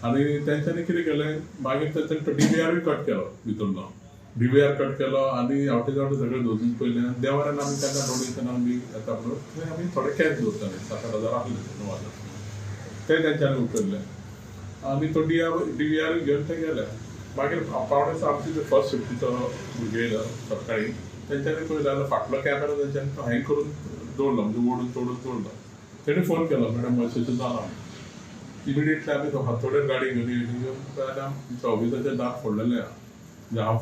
आनी तेंच्यांनी कितें केलें मागीर तेंच्यांनी तो डीव्हीआरूय कट केलो, भितरलो डीव्हीआर कट केलो आनी आवटे आवटे सगळें धोजून पयलें. आनी देवाऱ्यान आमी तेन्ना डोनेशन बी येता म्हणून थंय आमी थोडे कॅश दवरताले, 7-8 हजार आहले, 9,000 ते तेंच्यांनी उखल्ले आनी तो डीव्हीआरूय घेवन ते गेले. मागीर 5:45 आमची फर्स्ट शिफ्टीचो भुरगे येयलो सकाळी, तेंच्यांनी पळयलें जाल्यार फाटलो कॅमेरा तेंच्यांनी तो हँग करून दवरलो, म्हणजे ओडून तोडून दवरलो. तेणी फोन केलो, मॅडम अशें अशें जालां. इमिडिएटली आमी हातोडेर गाडी घेवन येयली. घेवन जाल्यार आमच्या ऑफिसाचें दार फोडलेलें आहा, म्हणजे हांव